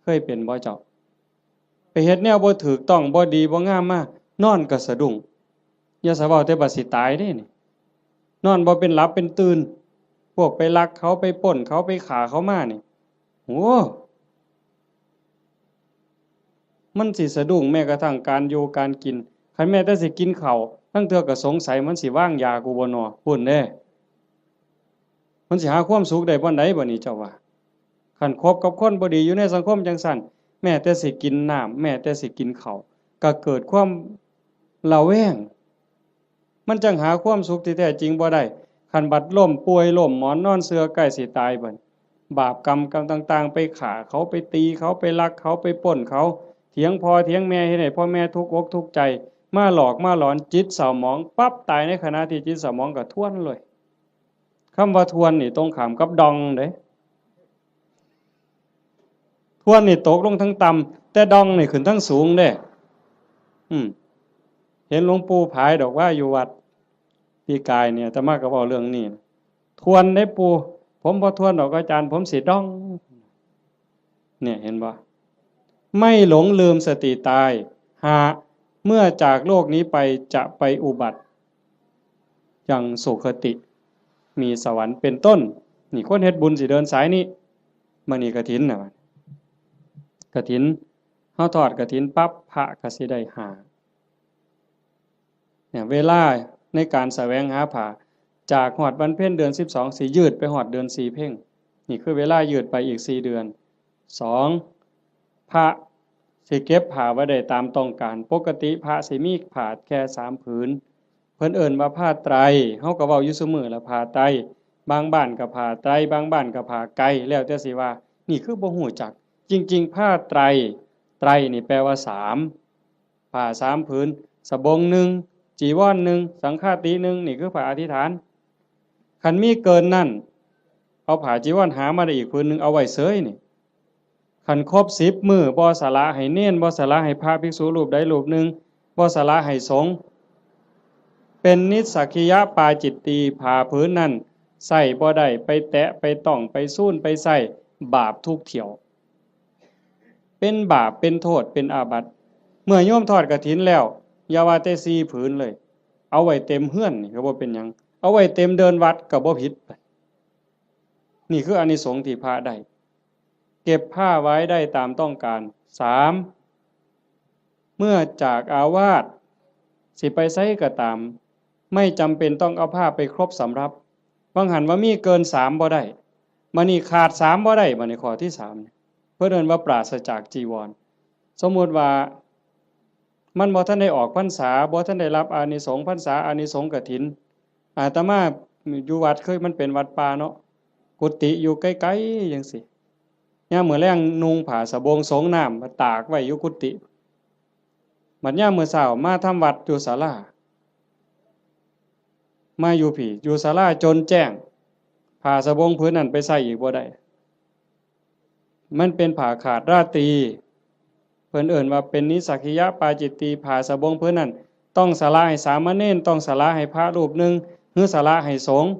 เคยเป็นบ่เจ้า ไปเฮ็ดแนวบ่ถูกต้อง บ่ดี บ่งามมา นอนก็สะดุ้ง อย่าสะเว้าแต่บัดสิตายเด้นี่ นอนบ่เป็นหลับเป็นตื่น พวกไปลักเขา ไปปล้นเขา ไปฆ่าเขามานี่ โอ้ มันสิสะดุ้งแม้กระทั่งการอยู่การกิน คันแม้แต่สิกินข้าว ลางเทื่อก็สงสัยมันสิวางยากูบ่น้อ พู้นเด้ มันสิหาความสุขได้บ่อนใดบ่นี่เจ้าว่า คันคบกับคนบ่ดีอยู่ในสังคมจังซั่น แม้แต่สิกินน้ำ แม้แต่สิกินข้าว ก็เกิดความระแวง มันจั่งหาความสุขที่แท้จริงบ่ได้ คันบัดล้มป่วยล้มหมอนนอนเสื่อใกล้สิตายบัด บาปกรรมกรรมต่างๆ ไปฆ่าเขา ไปตีเขา ไปลักเขา ไปปล้นเขา เถียงพ่อเถียงแม่ เฮ็ดให้พ่อแม่ทุกข์อกทุกข์ใจ มาหลอกมาหลอน จิตเศร้าหมองปั๊บ ตายในขณะที่จิตเศร้าหมองก็ทวนเลย คำว่าทวนนี่ตรงข้ามกับดองเด้ ทวนนี่ตกลงทั้งต่ำ แต่ดองนี่ขึ้นทั้งสูงเด้ อืม เห็นหลวงปู่ผายดอกว่าอยู่วัดปีกายเนี่ย อาตมาก็เว้าเรื่องนี้ ทวนได้ปู่ ผมบ่ทวนดอกอาจารย์ ผมสิดอง เนี่ยเห็นบ่ ไม่หลงลืมสติตาย หา เมื่อจากโลกนี้ไปจะไปอุบัติ ยังสุคติ มีสวรรค์เป็นต้น นี่คนเฮ็ดบุญสิเดินสายนี้ มื้อนี้กฐินน่ะ กฐิน เฮาทอดกฐินปั๊บ พระก็สิได้ห้า เนี่ย เวลาในการแสวงหาผ้า จากฮอดวันเพ็ญเดือนสิบสอง สิยืดไปฮอดเดือนสี่เพ็ญ นี่คือเวลายืดไปอีกสี่เดือน สอง พระสิเก็บผ้าไว้ได้ตามต้องการ ปกติพระสิมีผ้าแค่สามผืน เพิ่นเอิ้นว่าผ้าไตร เฮาก็เว้าอยู่ซุมื้อละ ผ้าไตร บางบ้านก็ผ้าไตร บางบ้านก็ผ้าไก แล้วแต่สิว่า นี่คือบ่ฮู้จัก จริงๆ ผ้าไตร ไตรนี่แปลว่าสาม ผ้าสามผืน สบงหนึ่ง จีวรหนึ่ง สังฆาติหนึ่ง นี่คือผ้าอธิษฐาน คันมีเกินนั้น เอาผ้าจีวรหามาได้อีกผืนหนึ่ง เอาไว้เสยนี่ คันครบสิบมื้อ บ่สละให้เณร บ่สละให้พระภิกษุรูปใดรูปหนึ่ง บ่สละให้สงฆ์ เป็นนิสสักขิยปาจิตตี ผ้าผืนนั้นใส่บ่ได้ ไปแตะ ไปต้อง ไปซูน ไปใส่ บาปทุกเที่ยว เป็นบาป เป็นโทษ เป็นอาบัติ เมื่อโยมทอดกฐินแล้ว อย่าว่าแต่สี่ผืนเลย เอาไว้เต็มเฮือนนี่ก็บ่เป็นหยัง เอาไว้เต็มเดินวัดก็บ่ผิด นี่คืออานิสงส์ที่พระได้ เก็บผ้าไว้ได้ตามต้องการ สาม เมื่อจากอาวาส สิไปไสก็ตาม ไม่จำเป็นต้องเอาผ้าไปครบสำรับ บางหันว่ามีเกินสามบ่ได้ บัดนี้ขาดสามบ่ได้ บัดนี้ข้อที่สามเนี่ย เพิ่นเอิ้นว่าปราศจากจีวร สมมุติว่า มันบ่ทันได้ออกพรรษา บ่ทันได้รับอานิสงส์พรรษา อานิสงส์กฐิน อาตมาอยู่วัด เคย มันเป็นวัดป่าเนาะ กุฏิอยู่ไกลๆจังซี้ ยามมื้อแลงนุ่งผ้าสบงสงน้ำมาตากไว้อยู่กุฏิ บัดยามมื้อเช้ามาทำวัดอยู่ศาลา มาอยู่พี้ อยู่ศาลาจนแจ้ง ผ้าสบงผืนนั้นไปใส่อีกบ่ได้ มันเป็นผ้าขาดราตรี เพิ่นเอิ้นว่าเป็นนิสสักขิยปาจิตตี ผ้าสบงผืนนั้น ต้องสละให้สามเณร ต้องสละให้พระรูปหนึ่ง หรือสละให้สงฆ์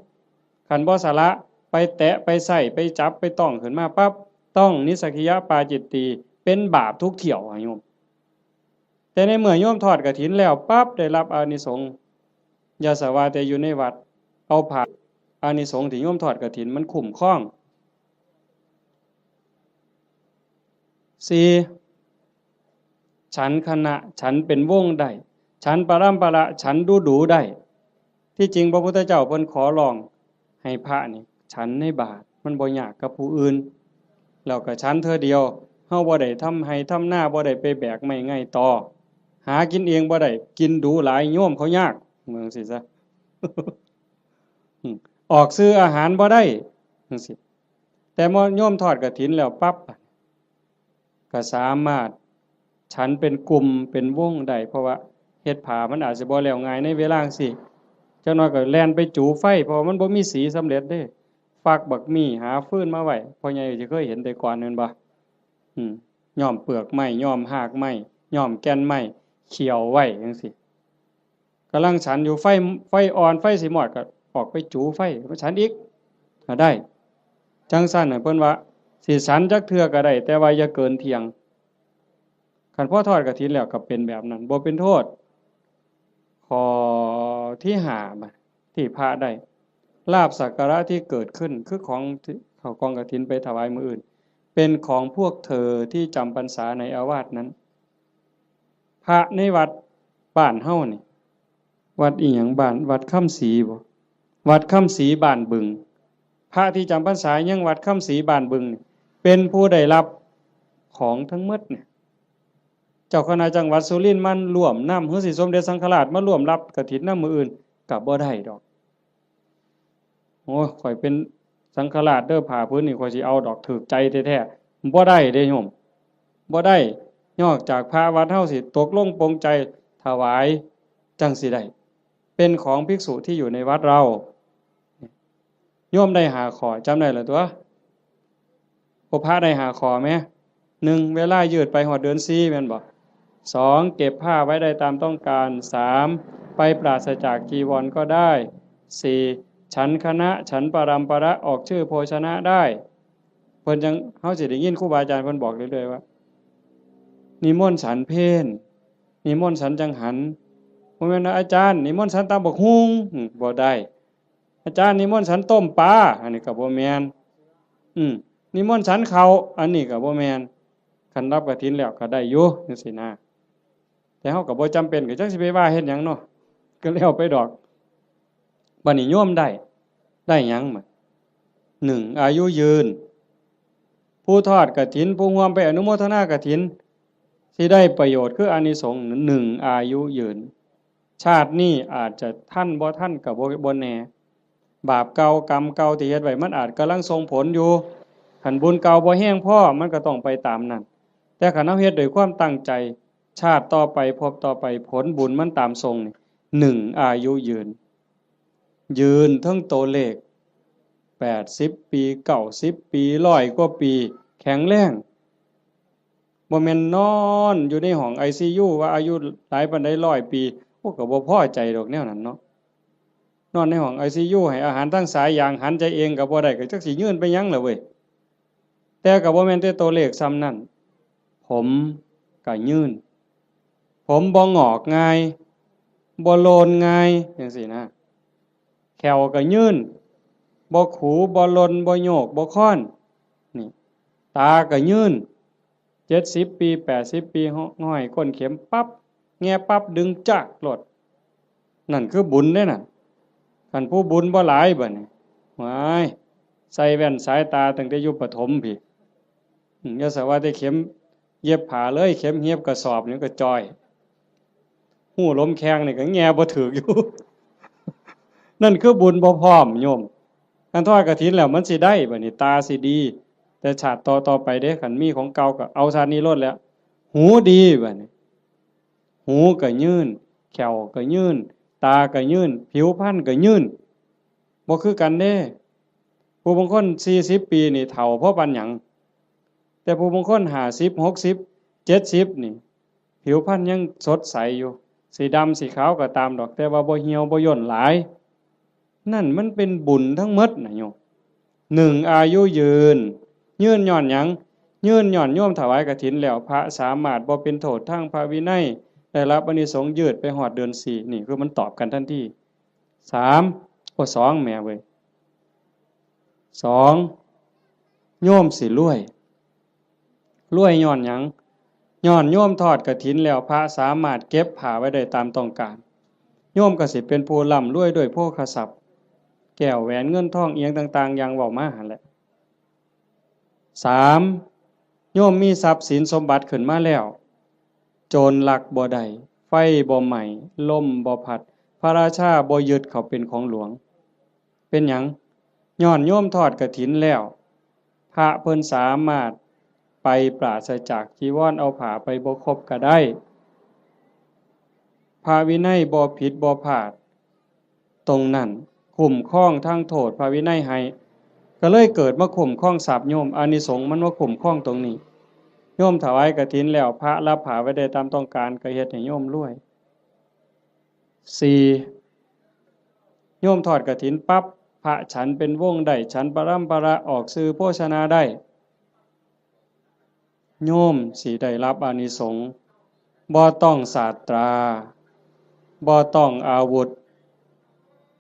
คันบ่สละ ไปแตะ ไปใส่ ไปจับ ไปต้องขึ้นมาปั๊บ ต้องนิสสักขิยปาจิตตี เป็นบาปทุกเที่ยวอะโยม แต่ในเมื่อโยมทอดกฐินแล้วปั๊บ ได้รับอานิสงส์ อย่าสะว่าแต่อยู่ในวัด เอาผ้า อานิสงส์ที่โยมทอดกฐินมันคุ้มครอง สี่ ฉันคณะ ฉันเป็นวงได้ ฉันปรำปรา ฉันดูดูได้ ที่จริงพระพุทธเจ้าเพิ่นขอร้องให้พระนี่ฉันในบาตร มันบ่ยากกับผู้อื่น แล้วก็ฉันเทื่อเดียว เฮาบ่ได้ทำไร่ทำนา บ่ได้ไปแบกไม้ไงต่อ หากินเองบ่ได้ กินดูหลาย โยมเขายาก ว่าจั่งซี้ซะ อืม ออกซื้ออาหารบ่ได้ จั่งซี้ แต่เมื่อโยมทอดกฐินแล้วปั๊บ ก็สามารถฉันเป็นกลุ่มเป็นวงได้ เพราะว่าเฮ็ดผ้ามันอาจสิบ่แล้วง่ายในเวลาจั่งซี้ จักหน่อยก็แล่นไปจูไฟ เพราะว่ามันบ่มีสีสำเร็จเด้ ฟักบักมี่ หาฟืนมาไว้ พ่อใหญ่สิเคยเห็นแต่ก่อนแม่นบ่ อืม ย้อมเปลือกไม้ ย้อมฮากไม้ ย้อมแก่นไม้ เคี่ยวไว้จั่งซี้ กำลังฉันอยู่ ไฟ ไฟอ่อน ไฟสิมอดก็ออกไปจูไฟ มาฉันอีก ก็ได้ จั่งซั้นน่ะ เพิ่นว่าสิฉันจักเทื่อก็ได้ แต่ว่าอย่าเกินเที่ยง คันพอทอดกฐินแล้วก็เป็นแบบนั้น บ่เป็นโทษ ข้อที่ห้า ที่พระได้ ลาภสักการะที่เกิดขึ้น คือของที่เขากองกฐินไปถวายมื้ออื่น เป็นของพวกเธอที่จำพรรษาในอาวาสนั้น พระในวัดบ้านเฮานี่ วัดอีหยัง บ้าน วัดคำศรีบ่ วัดคำศรีบ้านบึง พระที่จำพรรษายังวัดคำศรีบ้านบึงนี่ เป็นผู้ได้รับของทั้งหมดเนี่ย เจ้าคณะจังหวัดสุรินทร์มันร่วมนำ หรือสิสมเด็จสังฆราชมาร่วมรับกฐินนำมื้ออื่น ก็บ่ได้ดอก โอ้ย ข้อยเป็นสังฆราชเด้อ ผ้าผืนนี่ข้อยสิเอาดอก ถูกใจแท้ๆ บ่ได้เด้โยม บ่ได้ นอกจากพระวัดเฮาสิตกลงปลงใจถวาย จั่งสิได้ เป็นของภิกษุที่อยู่ในวัดเรา โยมได้ห้าข้อ จำได้แล้วตั๊ว พวกพระได้ห้าข้อไหม หนึ่ง เวลายืดไปฮอดเดือนสี่ แม่นบ่ สอง เก็บผ้าไว้ได้ตามต้องการ สาม ไปปราศจากจีวรก็ได้ สี่ ฉันคณะ ฉันปรัมประ ออกชื่อโภชนะได้ เพิ่นจั่ง เฮาสิได้ยินครูบาอาจารย์เพิ่นบอกเรื่อยๆว่า นิมนต์ฉันเพล นิมนต์ฉันจังหัน บ่แม่นว่า อาจารย์ นิมนต์ฉันตำบักหุ่ง อืม บ่ได้ อาจารย์ นิมนต์ฉันต้มปลา อันนี้ก็บ่แม่น อืม นิมนต์ฉันข้าว อันนี้ก็บ่แม่น คันรับกฐินแล้วก็ได้อยู่จั่งซี้นะ แต่เฮาก็บ่จำเป็น ก็จักสิไปว่าเฮ็ดหยังเนาะ ก็แล้วไปดอก บัดนี้โยมได้ ได้หยังมา หนึ่ง อายุยืน ผู้ทอดกฐิน ผู้ร่วมไปอนุโมทนากฐิน สิได้ประโยชน์คืออานิสงส์ หนึ่ง อายุยืน ชาตินี้อาจจะทันบ่ทันก็บ่ บ่แน่ บาปเก่ากรรมเก่าที่เฮ็ดไว้ มันอาจกำลังส่งผลอยู่ คันบุญเก่าบ่แฮงพอ มันก็ต้องไปตามนั้น แต่คันเฮาเฮ็ดด้วยความตั้งใจ ชาติต่อไป ภพต่อไป ผลบุญมันตามส่งนี่ หนึ่ง อายุยืน ยืนเทิงตัวเลข แปดสิบปี เก้าสิบปี ร้อยกว่าปี แข็งแรง บ่แม่นนอนอยู่ในห้องไอซียู ว่าอายุหลายปานใด ร้อยปี โอ้ ก็บ่พอใจดอกแนวนั้นเนาะ นอนในห้องไอซียู ให้อาหารทางสายยาง หันใจเองก็บ่ได้ ก็จักสิยืนไปหยังล่ะเว้ย แต่ก็บ่แม่นแต่ตัวเลขส่ำนั้น ผมก็ยืน ผมบ่งอกง่าย บ่โลนง่ายจั่งซี้นะ แข้วก็ยืน บ่ขู บ่หล่น บ่โยก บ่คอน นี่ ตาก็ยืน เจ็ดสิบปี แปดสิบปี ห้อยก้นเข็มปั๊บ แงะปั๊บ ดึงจากโลด นั่นคือบุญเด้นั่น คันผู้บุญบ่หลายบัดนี้ ว้าย ใส่แว่นสายตาตั้งแต่อยู่ประถมพี้ อืม อย่าสะว่าแต่เข็มเย็บผ้าเลย เข็มเย็บกระสอบนี่ก็จ่อย ฮู้ลมแข้งนี่ก็แงะบ่ถืกอยู่ นั่นคือบุญบ่พร้อมโยม คันทอดกฐินแล้วมันสิได้บัดนี้ ตาสิดี แต่ชาติต่อๆไปเด้ คันมีของเก่าก็เอาชาตินี้โลดแหล้ว หูดีบัดนี้ หูก็ยืน แข้วก็ยืน ตาก็ยืน ผิวพรรณก็ยืน บ่คือกันเด้ ผู้บางคนสี่สิบปีนี่เฒ่าพอปานหยัง แต่ผู้บางคนห้าสิบ หกสิบ เจ็ดสิบนี่ ผิวพรรณยังสดใสอยู่ สิดำสิขาวก็ตามดอก แต่ว่าบ่เหี่ยวบ่ย่นหลาย นั่นมันเป็นบุญทั้งหมดนะโยม หนึ่ง อายุยืน ยืนย้อนหยัง ยืนย้อนโยมถวายกฐินแล้ว พระสามารถบ่เป็นโทษทางพระวินัย ได้รับอานิสงส์ยืดไปฮอดเดือนสี่ นี่คือมันตอบกันทันที สาม โอ้ สอง แหมเว้ย สอง โยมสิรวย รวยย้อนหยัง ย้อนโยมทอดกฐินแล้ว พระสามารถเก็บผ้าไว้ได้ตามต้องการ โยมก็สิเป็นผู้ร่ำรวยด้วยโภคทรัพย์ แก้วแหวนเงินทองอิหยังต่างๆ อย่างเว้ามาหั่นแหละ สาม โยมมีทรัพย์สินสมบัติขึ้นมาแล้ว โจรลักบ่ได้ ไฟบ่ไหม้ ลมบ่พัด พระราชาบ่ยึดเขาเป็นของหลวง เป็นหยัง ย้อนโยมทอดกฐินแล้ว พระเพิ่นสามารถไปปราศจากจีวร เอาผ้าไปบ่ครบก็ได้ พระวินัยบ่ผิดบ่พลาด ตรงนั้นคุ้มครองทางโทษพระวินัยให้ ก็เลยเกิดมาคุ้มครองทรัพย์โยม อานิสงส์มันมาคุ้มครองตรงนี้ โยมถวายกฐินแล้ว พระรับผ้าไว้ได้ตามต้องการ ก็เฮ็ดให้โยมรวย สี่ โยมทอดกฐินปั๊บ พระฉันเป็นวงได้ ฉันปรัมประ ออกชื่อโภชนาได้ โยมสิได้รับอานิสงส์ บ่ต้องสาตรา บ่ต้องอาวุธ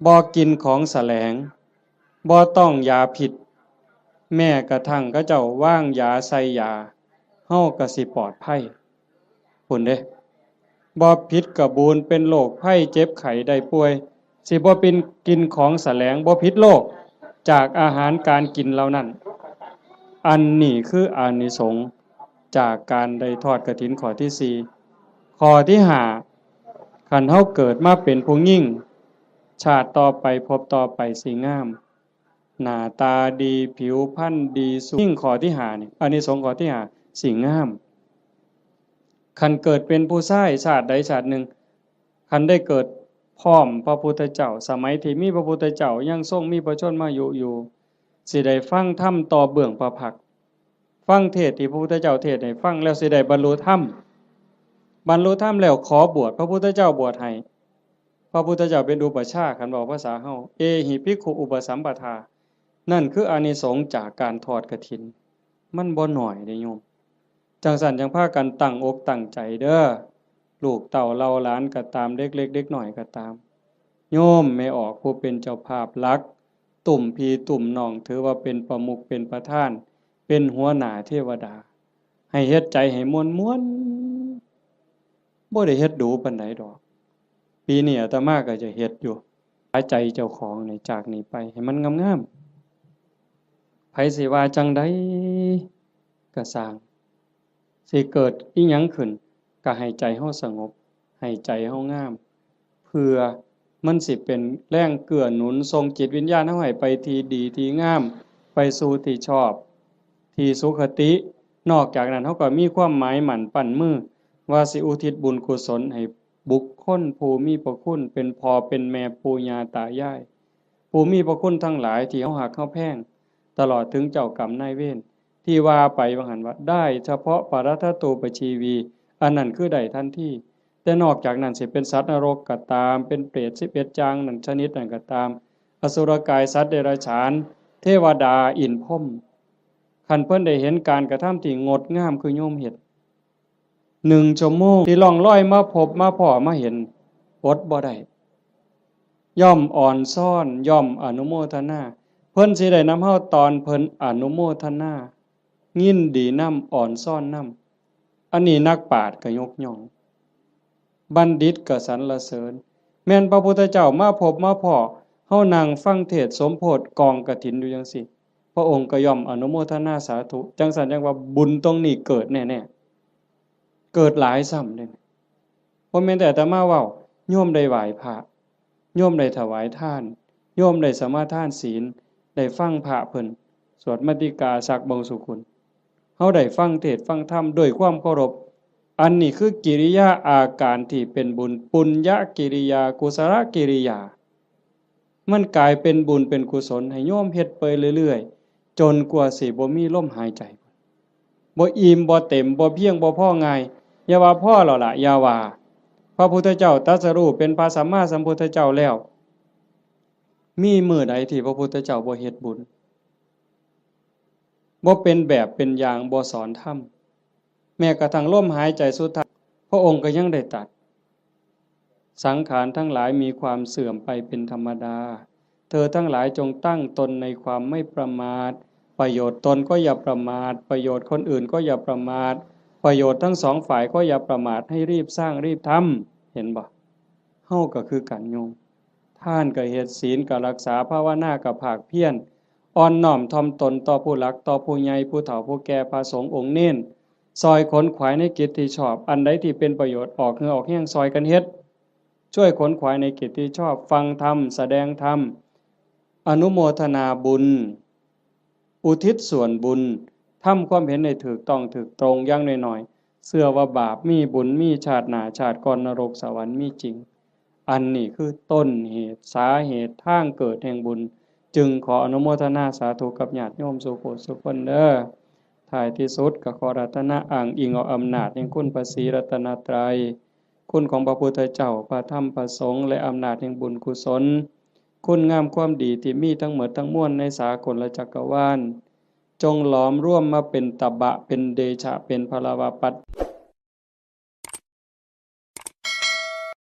บ่กินของแสลง บ่ต้องยาพิษ แม้กระทั่งเขาเจ้าวางยาใส่ยา เฮาก็สิปลอดภัย พุ้นเด้ บ่ผิดกะบูน เป็นโรคภัยเจ็บไข้ได้ป่วย สิบ่เป็นกินของแสลง บ่ผิดโรค จากอาหารการกินเหล่านั้น อันนี้คืออานิสงส์จากการได้ทอดกฐินข้อที่สี่ ข้อที่ห้า คันเฮาเกิดมาเป็นผู้หญิง ชาติต่อไปภพต่อไปสิงาม หน้าตาดี ผิวพรรณดี สูง ยิ่งข้อที่ห้านี่ อานิสงส์ข้อที่ห้า สิงาม คันเกิดเป็นผู้ชายชาติใดชาติหนึ่ง คันได้เกิดพร้อมพระพุทธเจ้า สมัยที่มีพระพุทธเจ้ายังทรงมีพระชนมายุอยู่ สิได้ฟังธรรมต่อเบื้องพระพักตร์ ฟังเทศน์ที่พระพุทธเจ้าเทศน์ให้ฟังแล้วสิได้บรรลุธรรม บรรลุธรรมแล้วขอบวช พระพุทธเจ้าบวชให้ พระพุทธเจ้าเป็นอุปัชฌาย์ คันเว้าภาษาเฮา เอหิภิกขุอุปสัมปทา นั่นคืออานิสงส์จากการทอดกฐิน มันบ่น้อยเด้โยม จั่งซั้นจั่งพากันตั้งอกตั้งใจเด้อ ลูกเต้าเหล่าหลานก็ตาม เด็กเล็กเด็กน้อยก็ตาม โยมแม่ออกผู้เป็นเจ้าภาพหลัก ตุ้มพี่ตุ้มน้อง ถือว่าเป็นประมุขเป็นประธาน เป็นหัวหน้าเทวดา ให้เฮ็ดใจให้ม่วนๆ บ่ได้เฮ็ดดูปานใดดอก ปีนี้อาตมาก็จะเฮ็ดอยู่ หาใจเจ้าของนี่จากนี้ไปให้มันงามๆ ไผสิว่าจั่งใดก็ซ่าง สิเกิดอิหยังขึ้น ก็ให้ใจเฮาสงบ ให้ใจเฮางาม เพื่อมันสิเป็นแรงเกื้อหนุนส่งจิตวิญญาณเฮาให้ไปที่ดีที่งาม ไปสู่ที่ชอบ ที่สุคติ นอกจากนั้นเฮาก็มีความหมายมั่นปั้นมือ ว่าสิอุทิศบุญกุศลให้บุคคลผู้มีพระคุณ เป็นพ่อเป็นแม่ปู่ย่าตายาย ผู้มีพระคุณทั้งหลายที่เฮาฮักเฮาแพง ตลอดถึงเจ้ากรรมนายเวร ที่ว่าไปว่าหั่นว่า ได้เฉพาะปรัตถตูปชีวี อันนั้นคือได้ทันที แต่นอกจากนั้นสิเป็นสัตว์นรกก็ตาม เป็นเปรตสิบเอ็ดอย่างนั้นชนิดนั้นก็ตาม อสุรกายสัตว์เดรัจฉาน เทวดาอินทร์พรหม คันเพิ่นได้เห็นการกระทำที่งดงามคือโยมเฮ็ด หนึ่งชั่วโมงที่ล่องลอยมาพบมาพ้อมาเห็น อดบ่ได้ ย่อมอ่อนซ้อน ย่อมอนุโมทนา เพิ่นสิได้นำเฮาตอนเพิ่นอนุโมทนา ยินดีนำ อ่อนซ้อนนำ อันนี้นักปราชญ์ก็ยกย่อง บัณฑิตก็สรรเสริญ แม่นพระพุทธเจ้ามาพบมาพ้อ เฮานั่งฟังเทศน์สมโภชกองกฐินอยู่จั่งซี้ พระองค์ก็ย่อมอนุโมทนาสาธุ จั่งซั้นจั่งว่าบุญตรงนี้เกิดแน่ๆ เกิดหลายซ้ำเด้ บ่แม่นแต่อาตมาเว้า โยมได้ไหว้พระ โยมได้ถวายทาน โยมได้สมาทานศีล ได้ฟังพระเพิ่นสวดมัตติกาสักบางสุกุล เฮาได้ฟังเทศน์ฟังธรรมด้วยความเคารพ อันนี้คือกิริยาอาการที่เป็นบุญ ปุญญกิริยา กุศลกิริยา มันกลายเป็นบุญเป็นกุศลให้โยมเฮ็ดไปเรื่อยๆ จนกว่าสิบ่มีลมหายใจ บ่อิ่มบ่เต็ม บ่เพียงบ่พอง่าย อย่าว่าพอแล้วล่ะ อย่าว่า พระพุทธเจ้าตรัสรู้เป็นพระสัมมาสัมพุทธเจ้าแล้ว มีมื้อใดที่พระพุทธเจ้าบ่เฮ็ดบุญ บ่เป็นแบบเป็นอย่าง บ่สอนธรรม แม้กระทั่งลมหายใจสุดท้าย พระองค์ก็ยังได้ตรัส สังขารทั้งหลายมีความเสื่อมไปเป็นธรรมดา เธอทั้งหลายจงตั้งตนในความไม่ประมาท ประโยชน์ตนก็อย่าประมาท ประโยชน์คนอื่นก็อย่าประมาท ประโยชน์ทั้งสองฝ่ายก็อย่าประมาท ให้รีบสร้างรีบทำ เห็นบ่ เฮาก็คือกันโยม ทานก็เฮ็ด ศีลก็รักษา ภาวนาก็ภาคเพียร อ่อนน้อมถ่อมตนต่อผู้หลัก ต่อผู้ใหญ่ ผู้เฒ่า ผู้แก่ พระสงฆ์องค์เณร ซอยขนขวายในกิจที่ชอบ อันใดที่เป็นประโยชน์ ออกเหงื่อออกแฮงซอยกันเฮ็ด ช่วยขนขวายในกิจที่ชอบ ฟังธรรม แสดงธรรม อนุโมทนาบุญ อุทิศส่วนบุญ ทำความเห็นให้ถูกต้องถูกตรง อย่างน้อยๆ เชื่อว่าบาปมีบุญมี ชาติหน้าชาติก่อน นรกสวรรค์มีจริง อันนี้คือต้นเหตุ สาเหตุ ทางเกิดแห่งบุญ จึงขออนุโมทนาสาธุกับญาติโยมสู่ผู้สู่คนเด้อ ท้ายที่สุดก็ขออาราธนาอ้างอิงเอาอำนาจแห่งคุณพระศรีรัตนตรัย คุณของพระพุทธเจ้า พระธรรม พระสงฆ์ และอำนาจแห่งบุญกุศล คุณงามความดีที่มีทั้งหมดทั้งมวลในสากลจักรวาล จงหลอมรวมมาเป็นตบะ เป็นเดชะ เป็นพลวปัจ